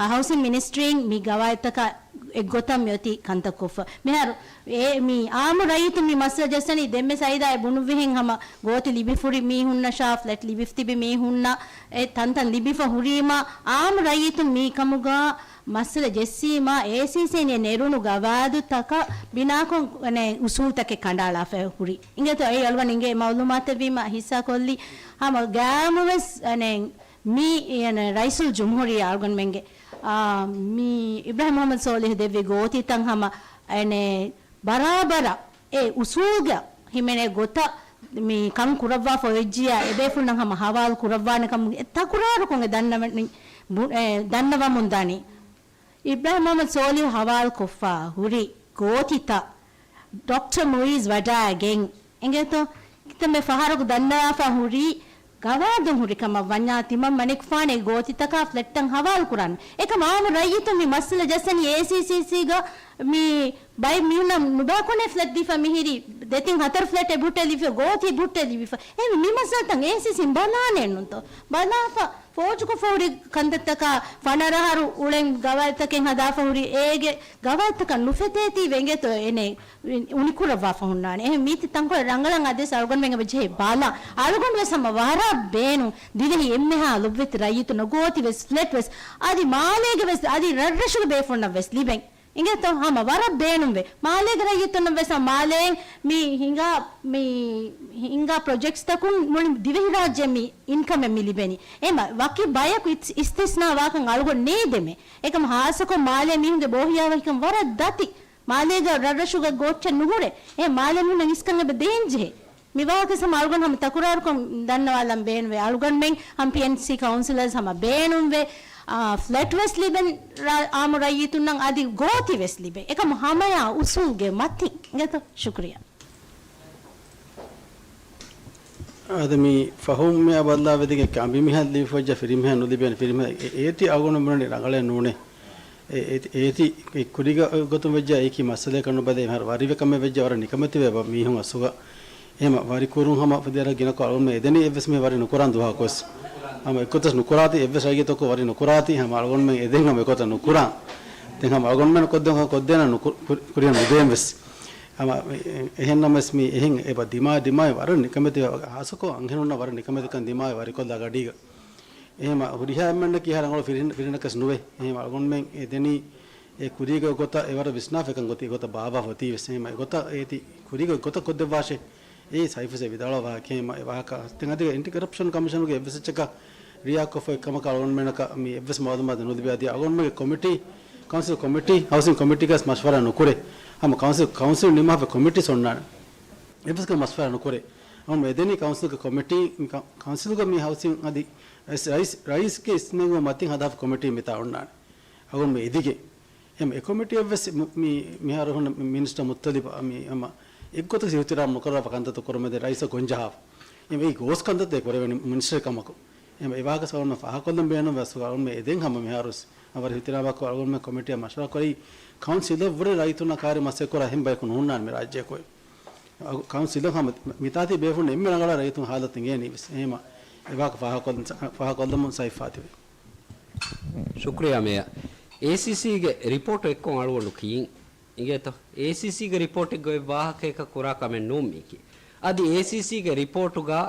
ހައުސިން މިނިސްޓްރީން މި ގަވާއިދުތަކަށް އެއްގޮތަށް މިއޮތީ ކަންތައް ކޮށްފަ. މިހާރު އެ މި އާއްމު ރައްޔިތުން މި މައްސަލަ ޖައްސަނީ ދެންމެ ސައީދާ އެ ބުނުއްވިހެން ހަމަ ގޯތި ލިބިފުރި މީހުންނަށާ ފްލެޓް ލިބިފް ތިބި މީހުންނަށް އެ ތަންތަން ލިބިފަ ހުރީމާ އާއްމު ރައްޔިތުން މީ ކަމުގަ މައްސަލަ ޖެއްސީމާ އޭސީސީން އެ ނެރުނު ގަވާއިދުތަކަށް ބިނާކޮށް އެ އުސޫލްތަކެއް ކަނޑައަޅާފަ ހުރި. އިނގޭތޯ އެ އަޅުގަނޑު އިނގޭ މައުލޫމާތެއް ވީމަ ހިއްސާކޮށްލީ ހަމަ ގާމުވެސް އަނެ މި އެނެ ރައީސުލް ޖުމްހޫރިއްޔާ އަޅުގަނޑުމެންގެ، އާ، މި އިބްރާހިމް މުޙައްމަދު ސޯލިހު ދެއްވި ގޯތިތައް ހަމަ އެނެ ބަރާބަރަށް އެ އުސޫލްގަ ހިމެނޭ ގޮތަށް މި ކަން ކުރައްވާފަ އޮތްޖިޔާ އެބޭފުޅުންނަށް ހަމަ ހަވާލު ކުރައްވާނެ ކަމުގެ އެ ތަކުރާރުކޮށް އެ ދަންނަވަނި-، ބު-، އެ ދަންނަވަމުން ދަނީ. އިބްރާހިމް މުޙައްމަދު ސޯލިހު ހަވާލުކޮށްފަ ހުރި ގޯތިތައް ޑޮކްޓަރ މުއިޒް ވަޑައިގެން އިނގޭތޯ ކިތަންމެ ފަހަރަކު ދަންނަވާފަ ހުރީ ގަވާއިދުން ހުރި ކަމަށް ވަންޏާ ތިމަން މަނިކުފާނެ ގޯތިތަކާ ފްލެޓްތައް ހަވާލު ކުރާނެ. އެކަމް އާއްމު ރައްޔިތުން މި މައްސަލަ ޖައްސަނީ އޭސީސީސީގަ މި ބައެއް މީހުންނަށް ނުބައިކޮނެ ފްލެޓް ދީފަ މިހިރީ ދެތިން ހަތަރު ފްލެޓެއް ބުއްޓެ ލިބިފަ ގޯތި ބުއްޓެ ލިބިފަ. އެހެން މި މައްސަލަތައް އޭސީސީން ބަލާނެއްނުތޯ؟ ބަލާފަ ފޯޖުކޮށްފަ ހުރި ކަންތައްތަކާ ފަނަރަ އަހަރު އުޅެން ގަވާއިދުތަކެއް ހަދާފަ ހުރި އޭގެ ގަވާއިދުތަކަށް ނުފެތޭތީވެ އިނގޭތޯ އެނެ އުނިކުރައްވާފަ ހުންނާނެ. އެހެން މީތި ތަންކޮޅެއް ރަނގަޅަށް އަދިވެސް އަޅުގަނޑުމެން އެބަ ޖެހޭ ބަލަ. އަޅުގަނޑު ވެސް ހަމަ ވަރަށް ބޭނުން ދިވެހި އެންމެހާ ލޮބުވެތި ރައްޔިތުންނަށް ގޯތި ވެސް ފްލެޓް ވެސް އަދި މާލޭގެ ވެސް އަދި ރަށްރަށުގެ ބޭފުޅުންނަށް ވެސް ލިބެން. އިނގޭތޯ ހަމަ ވަރަށް ބޭނުންވޭ. މާލޭގެ ރައްޔިތުންނަށް ވެސް މާލޭން މި ހިނގާ، މި ހިނގާ ޕްރޮޖެކްޓްސްތަކުން މުޅި ދިވެހިރާއްޖެ މި އިންކަމެއް މި ލިބެނީ. އެމަ ވަކި ބަޔަކު އިސް-، އިސްތިސްނާ ވާކަން އަޅުގަނޑު ނޭދެމޭ. އެކަމަ ހާއްސަކޮށް މާލޭ މީހުންގެ ބޯހިޔާވަހިކަން ވަރަށް ދަތި. މާލޭގަ ރަށްރަށުގަ ގޯއްޗެއް ނުހުރޭ. އެ މާލޭ މީހުންނަށް އިސްކަން އެބަ ދޭންޖެހޭ. މި ވާހަކަ ހަމަ އަޅުގަނޑު ހަމަ ތަކުރާރުކޮށް ދަންނަވާލަން ބޭނުންވޭ. އަޅުގަނޑުމެން ހަމަ ޕީއެންސީ ކައުންސިލަރސް ހަމަ ބޭނުންވޭ. އާ، ފްލެޓް ވެސް ލިބެން ރާ-، އާއްމު ރައްޔިތުންނަށް އަދި ގޯތި ވެސް ލިބޭ. އެކަމު ހަމަޔާ އުސޫލްގެ މަތިން. އިނގޭތޯ؟ ޝުކުރިއްޔާ. އާދެ، މި ފަހުމް މި އަބައްލާ ވެދިގެ ކަނބި މިހާ ލިބިފައްޖާ ފިރިމިހާ ނުލިބޭނެ ފިރިމިހާ އޭ-، އޭތި އަޅުގަނޑު ބުނަނީ ރަނގަޅޭ ނޫނޭ. އެ-، އޭތި، އޭތި އެ ކުރީގަ ގޮތުން ވެއްޖާ އެކި މައްސަލައަކަށް ނުބަލޭ، މިހާރު ވަރިވެ ކަމެއް ވެއްޖާ ވަރަށް ނިކަމެތިވޭ ބަ މީހުން އަސްލުގަ. އެހެމަ ވަރި ކުރުން ހަމަ ފަދައިން ގިނަކޮށް އަޅުގަނޑުމެން އެދެނީ އެއްވެސް މީހެއް ވަރި ނުކުރާން ދުވަހަކުވެސް. ހަމަ އެއްގޮތަސް ނުކުރާތީ، އެއްވެސް ރައްޔިތަކު ވަރި ނުކުރާތީ، ހަމަ އަޅުގަނޑުމެން އެދެން ހަމަ އެގޮތަށް ނުކުރާން. ދެން ހަމަ އަޅުގަނޑުމެން ކޮށްދޭން ކަން ކޮށްދޭނަން ނުކު-، ކުރި-، ކުރިއަށް ނުދޭން ވެސް. ހަމަ އެ-، އެ-، އެހެން ނަމަވެސް މީ އެހެން އެބަ ދިމާ ދިމާއި ވަރަށް ނިކަމެތި، ހާއްސަކޮށް އަންހެނުންނަށް ވަރަށް ނިކަމެތިކަން ދިމާވެ ވަރިކޮށްލާ ގަޑީގަ. އެހެމަ ހުރިހާ އެންމެންނަކީ ހަރަ ރަނގަޅު ފިރިހެން-، ފިރިހެނަކަސް ނުވޭ. އެހެމަ އަޅުގަނޑުމެން އެ ދެނީ އެ ކުރީގެ ގޮތަށް އެވަރަށް ވިސްނާފަ އެކަން ގޮތީ އެގޮތަށް ބާއްވާފަ އޮތީ ވެސް. އެހެމަ އެގޮތަށް އޭތި ކުރީގެ ގޮތަށް ކޮށްދެއްވާށޭ. އެއީ ސައިފުސް ވިދާޅުވާ ވާހަކަ. އެހެމަ އެ ވާހަކަ ތިން އަދިގެ އެންޓި ކަރަޕްޝަން ކަމިޝަނުގެ އެއްވެސް އެއްޗަކަށް ރިއާކޮށްފަ އެއްކަމަކަށް އަޅުގަނޑުމެންނަކަށް މި އެއްވެސް މައުލޫމާތެއް ނުލިބޭ. އަދި އަޅުގަނޑުމެންގެ ކޮމިޓީ، ކައުންސިލް ކޮމިޓީ، ހައުސިން ކޮމިޓީގަސް މަޝްވަރާ ނުކުރޭ. ހަމަ ކައުންސިލް، ކައުންސިލް ނިމާފަ ކޮމިޓީސް އޮންނާނެ. އެއްވެސް ކަމެއް މަޝްވަރާ ނުކުރޭ. އަހަރުމެން އެދެނީ ކައުންސިލްގެ ކޮމިޓީ، މި ކަ-، ކައުންސިލްގަ މި ހައުސިން އަދި ރައީސް، ރައީސްގެ އިސްނެގުމަށް މަތިން ހަދާފަ ކޮމިޓީ މިތާ އޮންނާނެ. އަހަރުމެން އެދިގެން. އެމް އެ ކޮމިޓީއަށްވެސް މު-، މި-، މިހާރު ހުންނަ މި-، މިނިސްޓަރ މުއްތަލިބް މި ހަމަ އެއްގޮތަށް އިހުތިރާމް ނުކުރާފަ ކަންތައްތައް ކުރަމެދެ ރައީސަށް ގޮންޖަހާފަ. އެމް އެ ގޯސް ކަންތައްތައް ކުރެވެނީ މިނިސްޓަރ ކަމަކު. އެމް އެ ވާހަކަ ސަވަންނަ ފާހަކޮށްލަން ބޭނުން ވެސް އަޅުގަނޑުމެން އެދެން ހަމަ މިހާރުސް އަވަރ އިހުތިރާމާކޮށް އަޅުގަނޑުމެން ކޮމިޓީއަށް މަޝްވަރާ ކުރީ ކައުންސިލަށް ވުރެ ރައްޔިތުންނާ ކާރި މަސްއެއް ކުރާ އެހެން ބަޔަކު ނުހުންނާނެ މި ރާއްޖެއަކު. އަގު-، ކައުންސިލުން ހަމަ މިތާތީ ބޭފުޅުން އެންމެ ރަނގަޅަށް ރައްޔިތުން ހާލަތު އިނގޭނީ ވެސް. އެހެމަ އެ ވާހަކަ ފާހަކޮށް-، ފާހަކޮށްލަމުން ސައިފާތިވެ. ޝުކުރިއްޔާ މޭޔަރ. އޭސީސީގެ ރިޕޯޓު އެއްކޮށް އަޅުގަނޑު ކިޔިން އިނގޭތޯ؟ އޭސީސީގެ ރިޕޯޓެއްގަ އޮތް ވާހަކައަކަށް ކުރާ ކަމެއް ނޫން މީކީ. އަދި އޭސީސީގެ ރިޕޯޓުގަ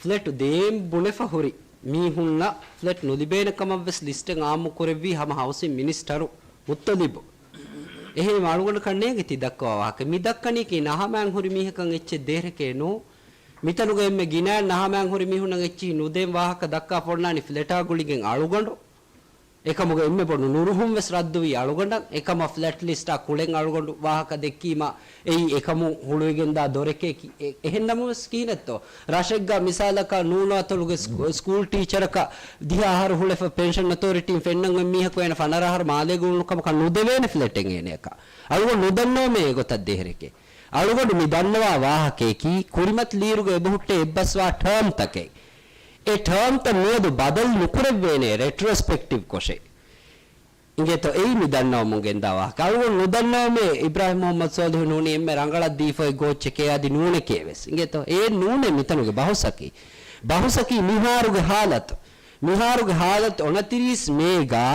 ފްލެޓު ދޭން ބުނެފަ ހުރި މީހުންނަށް ފްލެޓް ނުލިބޭނެ ކަމަށް ވެސް ލިސްޓެއް އާއްމު ކުރެއްވީ ހަމަ ހައުސިން މިނިސްޓަރު މުއްތަލިބު. އެހެން އަޅުގަނޑަކަށް ނޭނގެ ތި ދައްކަވާ ވާހަކަ. މި ދައްކަނީކީ ނަހަމާން ހުރި މީހަކަށް އެއްޗެއް ދޭހަކޭ ނޫ. މިތަނުގަ އެންމެ ގިނައިން ނަހަމާން ހުރި މީހުންނަށް އެއްޗިހި ނުދޭން ވާހަކަ ދައްކާފަ އޮންނާނީ ފްލެޓާ ގުޅިގެން އަޅުގަނޑު. އެކަމުގަ އެންމެ ބޮޑު ނުރުހުން ވެސް ރައްދުވީ އަޅުގަނޑަށް. އެކަމަށް ފްލެޓް ލިސްޓާ ކުޅެން އަޅުގަނޑު ވާހަކަ ދެއްކީމަ އެއީ އެކަމުން ހުޅުވިގެންދާ ދޮރެކޭ ކި-، އެ-، އެހެން ނަމަވެސް ކިހިނެއްތޯ؟ ރަށެއްގަ މިސާލަކަށް ނޫނު އަތޮޅުގެ ސްކޫ-، ސްކޫލް ޓީޗަރަކަށް ދިހަ އަހަރު ހުޅެފަ ޕެންޝަން އޮތޯރިޓީން ފެންނަން އޮތް މީހަކު އޭނަ ފަނަރަ އަހަރު މާލޭގަ އުޅުނު ކަމަކަށް ނުދެވޭނެ ފްލެޓެއް އޭނަޔަކަށް. އަޅުގަނޑު ނުދަންނަވަމޭ އެގޮތަށް ދޭހަރެކޭ. އަޅުގަނޑު މި ދަންނަވާ ވާހަކަޔަކީ، ކުރިމަތިލީރުގަ އެބަހުއްޓޭ އެއްބަސްވާ ޓާމްތަކެއް. އެ ޓާމްތައް މިއަދު ބަދަލު ނުކުރެއްވޭނެ ރެޓްރޮސްޕެކްޓިވް ކޮށެއް. އިނގޭތޯ އެއީ މި ދަންނަވަމުން ގެންދާ ވާހަކަ. އަޅުގަނޑު ނުދަންނަވަމޭ އިބްރާހިމް މުޙައްމަދު ސޯލިހު ނޫނީ އެންމެ ރަނގަޅަށް ދީފައި ގޯއްޗެކޭ އަދި ނޫނެކޭ ވެސް. އިނގޭތޯ އެ ނޫނޭ މިތަނުގެ ބަހުސަކީ. ބަހުސަކީ މިހާރުގެ ހާލަތު. މިހާރުގެ ހާލަތު އޮނަތިރީސް މޭގަ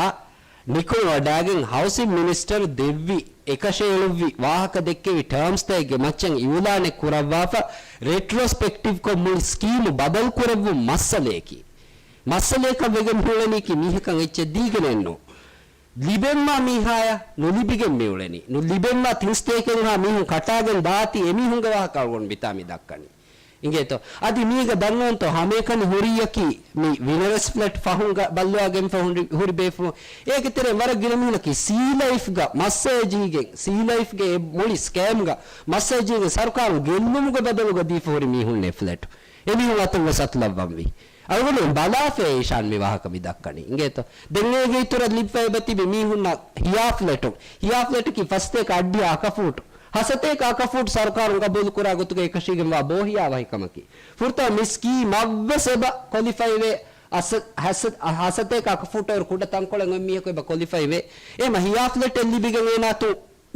ނިކުމެވަޑައިގެން ހައުސިން މިނިސްޓަރު ދެއްވި އެކަށައެޅުއްވި ވާހަކަ ދެއްކެވި ޓާމްސްތަކެއްގެ މައްޗަށް އިއުލާނެއް ކުރައްވާފަ، ރެޓްރޯސްޕެކްޓިވްކޮށް މުޅި ސްކީމު ބަދަލުކުރެއްވުން މައްސަލަޔަކީ. މައްސަލަޔަކަށް ވެގެން މިއުޅެނީކީ މީހަކަށް އެއްޗެއް ދީގެނެއްނު. ލިބެންވާ މީހާޔަށް ނުލިބިގެން މިއުޅެނީ. ނުލިބެންވާ ތިން ސްޓޭކެއްހާ މީހުން ކަޓާގެން ދާތީ އެމީހުންގެ ވާހަކަ އަޅުގަނޑު މިތާ މި ދައްކަނީ. އިނގޭތޯ؟ އަދި މީގަ ދަންނަވަންތޯ ހަމައެކަނި ހުރިއްޔަކީ މި ވިނަރެސް ފްލެޓް ފަހުން ގަ-، ބައްލަވާގެންފަ ހުރި، ހުރި ބޭފުޅުން. އޭގެ ތެރެއިން ވަރަށް ގިނަ މީހުންނަކީ ސީ ލައިފްގަ މައްސައެޖީގެން، ސީ ލައިފްގެ އެ މުޅި ސްކޭމްގަ މައްސައެޖީގެން ސަރުކާރުން ގެއްލުމުގެ ބަދަލުގަ ދީފަ ހުރި މީހުންނޭ ފްލެޓް. އެމީހުން އަތުން ވެސް އަތުލައްވަންވީ. އަޅުގަނޑު ބަލާފައި އިޝާން މި ވާހަކަ މި ދައްކަނީ. އިނގޭތޯ؟ ދެން އޭގެ އިތުރަށް ލިބިފައި އެބަ ތިބި މީހުންނަށް ހިޔާ ފްލެޓު، ހިޔާ ފްލެޓަކީ ފަސްތޭކަ އަށްޑިހަ އަކަފޫޓު. ހަސަތޭކަ އަކަފޫޓު ސަރުކާރުން ގަބޫލު ކުރާ ގޮތުގަ އެކަށީގެންވާ ބޯހިޔާ ވަހިކަމަކީ. ފުރަތަމަ މި ސްކީމަށްވެސް އެބަ ކޮލިފައިވޭ އަސަ-، ހަސަ-، ހަސަތޭކަ އަކަފޫޓަށް ކުޑަ ތަންކޮޅެއް އޮތް މީހަކު އެބަ ކޮލިފައިވޭ. އެހެމަ ހިޔާ ފްލެޓެއް ލިބިގެން އޭނާ ތު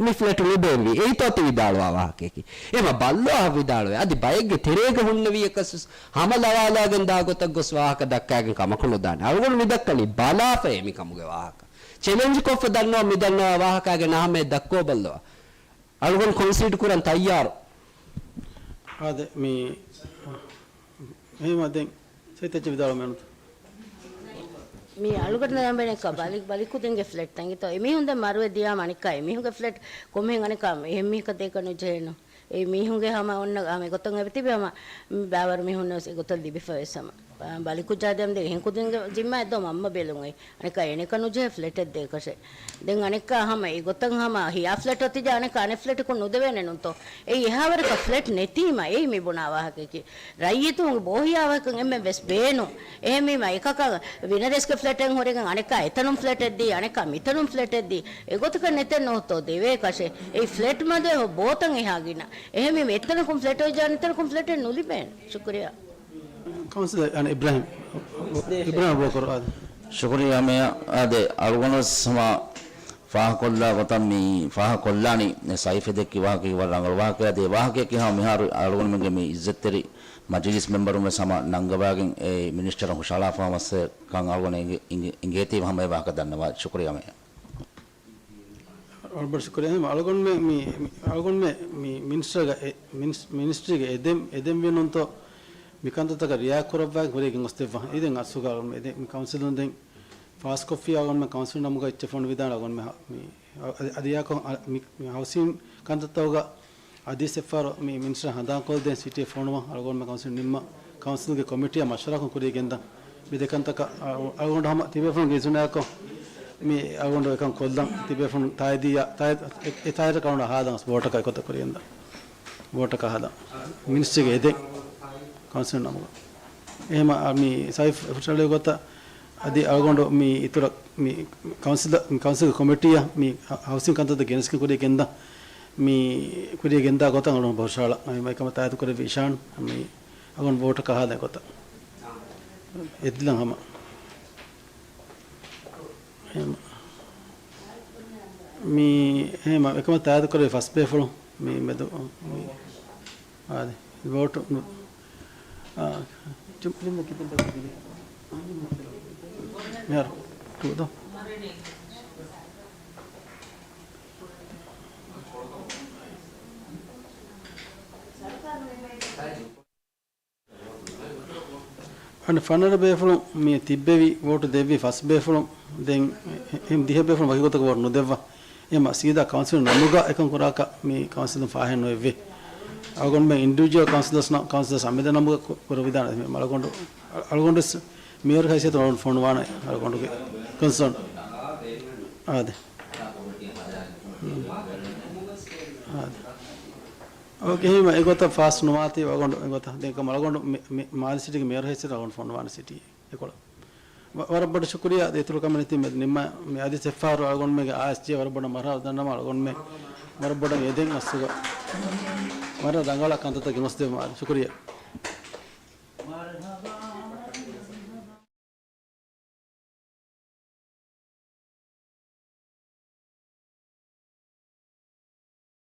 މި ފްލެޓު ނުބޭންވީ. އެއީތޯ ތި ވިދާޅުވާ ވާހަކައަކީ. އެމަ ބައްލަވާ ވިދާޅުވޭ. އަދި ބައެއްގެ ތެރޭގަ ހުންނެވިޔަކަސް ވެސް ހަމަލަވާލާގެން ދާ ގޮތަށް ގޮސް ވާހަކަ ދައްކާގެން ކަމަކު ނުދާނެ. އަޅުގަނޑު މި ދައްކަނީ ބަލާފައޭ މި ކަމުގެ ވާހަކަ. ޗެލެންޖް ކޮށްފަ ދަންނަވަ މި ދަންނަވާ ވާހަކައިގެ ނަހަމޭ ދައްކޯ ބައްލަވާ. އަޅުގަނޑު ކޮންސީޑް ކުރަން ތައްޔާރު. އާދެ، މި އެހެމަ ދެން ސައްތައްޗެ ވިދާޅު މެނުތު. މި އަޅުގަނޑު ނަންބެނެއްކަ ބަލި-، ބަލިކުދިންގެ ފްލެޓް ތަނގިތޯ. އެމީހުން ދެން މަރުވެ ދިޔާމަ އަނެއްކާ އެމީހުންގެ ފްލެޓް ކޮންމެހެން އަނެއްކާ އެހެން މީހަކަށް ދޭކަށް ނުޖެހޭނު. އެ މީހުންގެ ހަމަ އޮންނަ ހަމަ ގޮތަށް އެބަތިބި ހަމަ ބާވަރު މީހުންނަށް އެގޮތަށް ލިބިފަ ވެސް ހަމަ. ބަ-، ބަލިކުއްޖާ ދެމް ދެ އެހެން ކުދިންގެ ޒިންމާ އެއްދޯ މަންމަ ބެލުން އެ. އަނެއްކާ އޭނެކަށް ނުޖެހޭ ފްލެޓެއް ދޭކަށެއް. ދެން އަނެއްކާ ހަމަ އެގޮތަށް ހަމަ ހިޔާ ފްލެޓް އޮތިޖާ އަނެއްކާ އަނެއް ފްލެޓަކުން ނުދެވޭނެ ނޫންތޯ. އެއީ އެހާވަރަކަށް ފްލެޓް ނެތީމަ އެއީ މި ބުނާ ވާހަކައަކީ. ރައްޔިތުން ބޯހިޔާވަހަކަށް އެންމެން ވެސް ބޭނުން. އެހެންވީމަ އެކަކަށް ވިނަރެސްގެ ފްލެޓެއް ހުރެގެން އަނެއްކާ އެތަނުން ފްލެޓެއް ދީ، އަނެއްކާ މިތަނުން ފްލެޓެއް ދީ، އެގޮތަކަށް ނެތެއް ނޫންތޯ ދެވޭކަށެއް. އެއީ ފްލެޓް މަދު އެހޮ ބޯތަން އެހާ ގިނަ. އެހެންވީމަ އެތަނަކުން ފްލެޓް އޮތްޖާ އަނެއްތަނަކުން ފްލެޓެއް ނުލިބޭނެ. ޝުކުރިއްޔާ. ކައުންސިލަރ އިބްރާހިމް، އިބްރާހިމް ބޯކޮރު އާދެ. ޝުކުރިއްޔާ މޭޔަރ. އާދެ، އަޅުގަނޑުވެސް ހަމަ ފާހަގަކޮށްލާ ގޮތަށް މި ފާހަގަކޮށްލާނީ، ސައިފް ދެއްކި ވާހަކަ ވަރަށް ރަނގަޅު ވާހަކައެއް. އާދެ، ވާހަކައަކީ ހަމަ މިހާރު އަޅުގަނޑުމެންގެ މި އިއްޒަތްތެރި މަޖިލިސް މެމްބަރުން ވެސް ހަމަ ނަންގަވާގެން އެ މިނިސްޓަރުން ހުށަހަޅާފަ މައްސަލަ ކަން އަޅުގަނޑަށް އެނގޭ، އެނގޭތީ ހަމަ އެ ވާހަކަ ދަންނަވާ. ޝުކުރިއްޔާ މޭޔަރ. އަޅުގަނޑު ޝުކުރިއްޔާ. އަޅުގަނޑުމެ މި، އަޅުގަނޑުމެ މި މިނިސްޓަރގެ އެ-، މިނިސް-، މިނިސްޓްރީގެ އެދެން، އެދެންވި ނޫންތޯ މި ކަންތައްތަކަށް ރިއާ ކުރައްވާ ހުރޭ ގެންގޮސްދެއްވާ. އިދެން އަސްލުގަ އަޅުގަނޑުމެ އެދެން މި ކައުންސިލުން ދެން ފާސްކޮށްފި އަޅުގަނޑުމެ ކައުންސިލުން ނަމުގަ އެއްޗެއް ފޮނުވިދާނެ އަޅުގަނޑުމެ ހަ-، މި އަ-، އަ-، އަދި އެއާކޮ އަ-، މި، މި ހައުސިން ކަންތައްތަކުގަ އަދި ސެފާރު މި މިނިސްޓަރ ހަނދާންކޮށްދޭން ސިޓީ ފޮނުވަން އަޅުގަނޑުމެ ކައުންސިލް ނިންމަ ކައުންސިލްގެ ކޮމިޓީއާ މަޝްވަރާކޮށް ކުރިޔަށް ގެންދަން. މި ދެ ކަންތަކަށް އަ-، އަޅުގަނޑު ހަމަ ތިބޭފުޅުންގެ އިޒުނައާކޮށް މި އަޅުގަނޑު އެކަން ކޮށްލަން. ތިބޭފުޅުން ތާއީދު، ތާއީދު، އެ-، އެ ތާއީދަށް ކަނޑު ހާލަން ވޯޓަކަށް އެކޮތަށް ކުރިޔަށް ގެންދަން. ވޯޓަކަށް ހާލަން. މިނިސްޓްރީގެ އެދެން ކައުންސިލް ނަމުގަ. އެހެމަ މި ސައިފް ހުށަހެޅި ގޮތަށް އަދި އަޅުގަނޑު މި އިތުރަށް މި ކައުންސިލް، މި ކައުންސިލްގެ ކޮމިޓީއަށް މި ހަ-، ހައުސިން ކަންތައްތައް ގެނެސްގެން ކުރިޔަށް ގެންދަން. މި ކުރިޔަށް ގެންދާ ގޮތަށް އަޅުގަނޑު ހުށަހަޅަން. އެކަމަށް ތާއީދު ކުރެއްވި އިޝާން މި އަޅުގަނޑު ވޯޓަކަށް ހާލަން އެގޮތަށް. އެއްދިލަން ހަމަ. އެހެމަ. މި، އެހެމަ، އެކަމަށް ތާއީދު ކުރެއްވި ފަސް ބޭފުޅުން މި މެދު، މި، އާދެ، ވޯޓު ނު-، އާ، މިހާރު ޓޫ ދޯ. އަނެއް ފަނަރަ ބޭފުޅުން މި ތިއްބެވި، ވޯޓު ދެއްވި ފަސް ބޭފުޅުން ދެން އެ-، އެ-، ދިހަ ބޭފުޅުން ވަކި ގޮތަކަށް ވޯޓު ނުދެއްވާ. އެހެމަ ސީދާ ކައުންސިލް ނަމުގަ އެކަން ކުރާކަށް މި ކައުންސިލުން ފާހެއް ނުއެއްވި. އަޅުގަނޑުމެ އިންޑިވިޖުއަލް ކައުންސިލަރސް ނަ-، ކައުންސިލަރސް އަމިއްލަ ނަމުގަ ކު-، ކުރެވިދާނެ. އެހެމަ އަޅުގަނޑު، އަ-، އަޅުގަނޑު މޭޔަރ ހައިސިއްޔަތުން އަޅުގަނޑު ފޮނުވާނެ އަޅުގަނޑުގެ ކޮންސާން. އާދެ. އާދެ. އޯކޭ، އެހެމަ އެގޮތަށް ފާސް ނުވާތީ އަޅުގަނޑު އެގޮތަށް. ދެން ކަމަށް އަޅުގަނޑު މި، މި، މާލެ ސިޓީގެ މޭޔަރ ހައިސިއްޔަތުން އަޅުގަނޑު ފޮނުވާނެ ސިޓީ އެކޮޅަށް. ވަ-، ވަރަށް ބޮޑަށް ޝުކުރިއްޔާ އަދި އިތުރު ކަމެއް ނެތި މެދު ނިންމާ މި އަދި ސެފާރު އަޅުގަނޑުމެގެ އާއެސްޖީ ވަރަށް ބޮޑަށް މަރުހަބާ ދަންނަވަން އަޅުގަނޑުމެ ވަރަށް ބޮޑަށް އެދެން އަސްލުގަ ވަރަށް ރަނގަޅަށް ކަންތައްތައް ގެނެސްދެއްވުމަށް އަދި ޝުކުރިއްޔާ.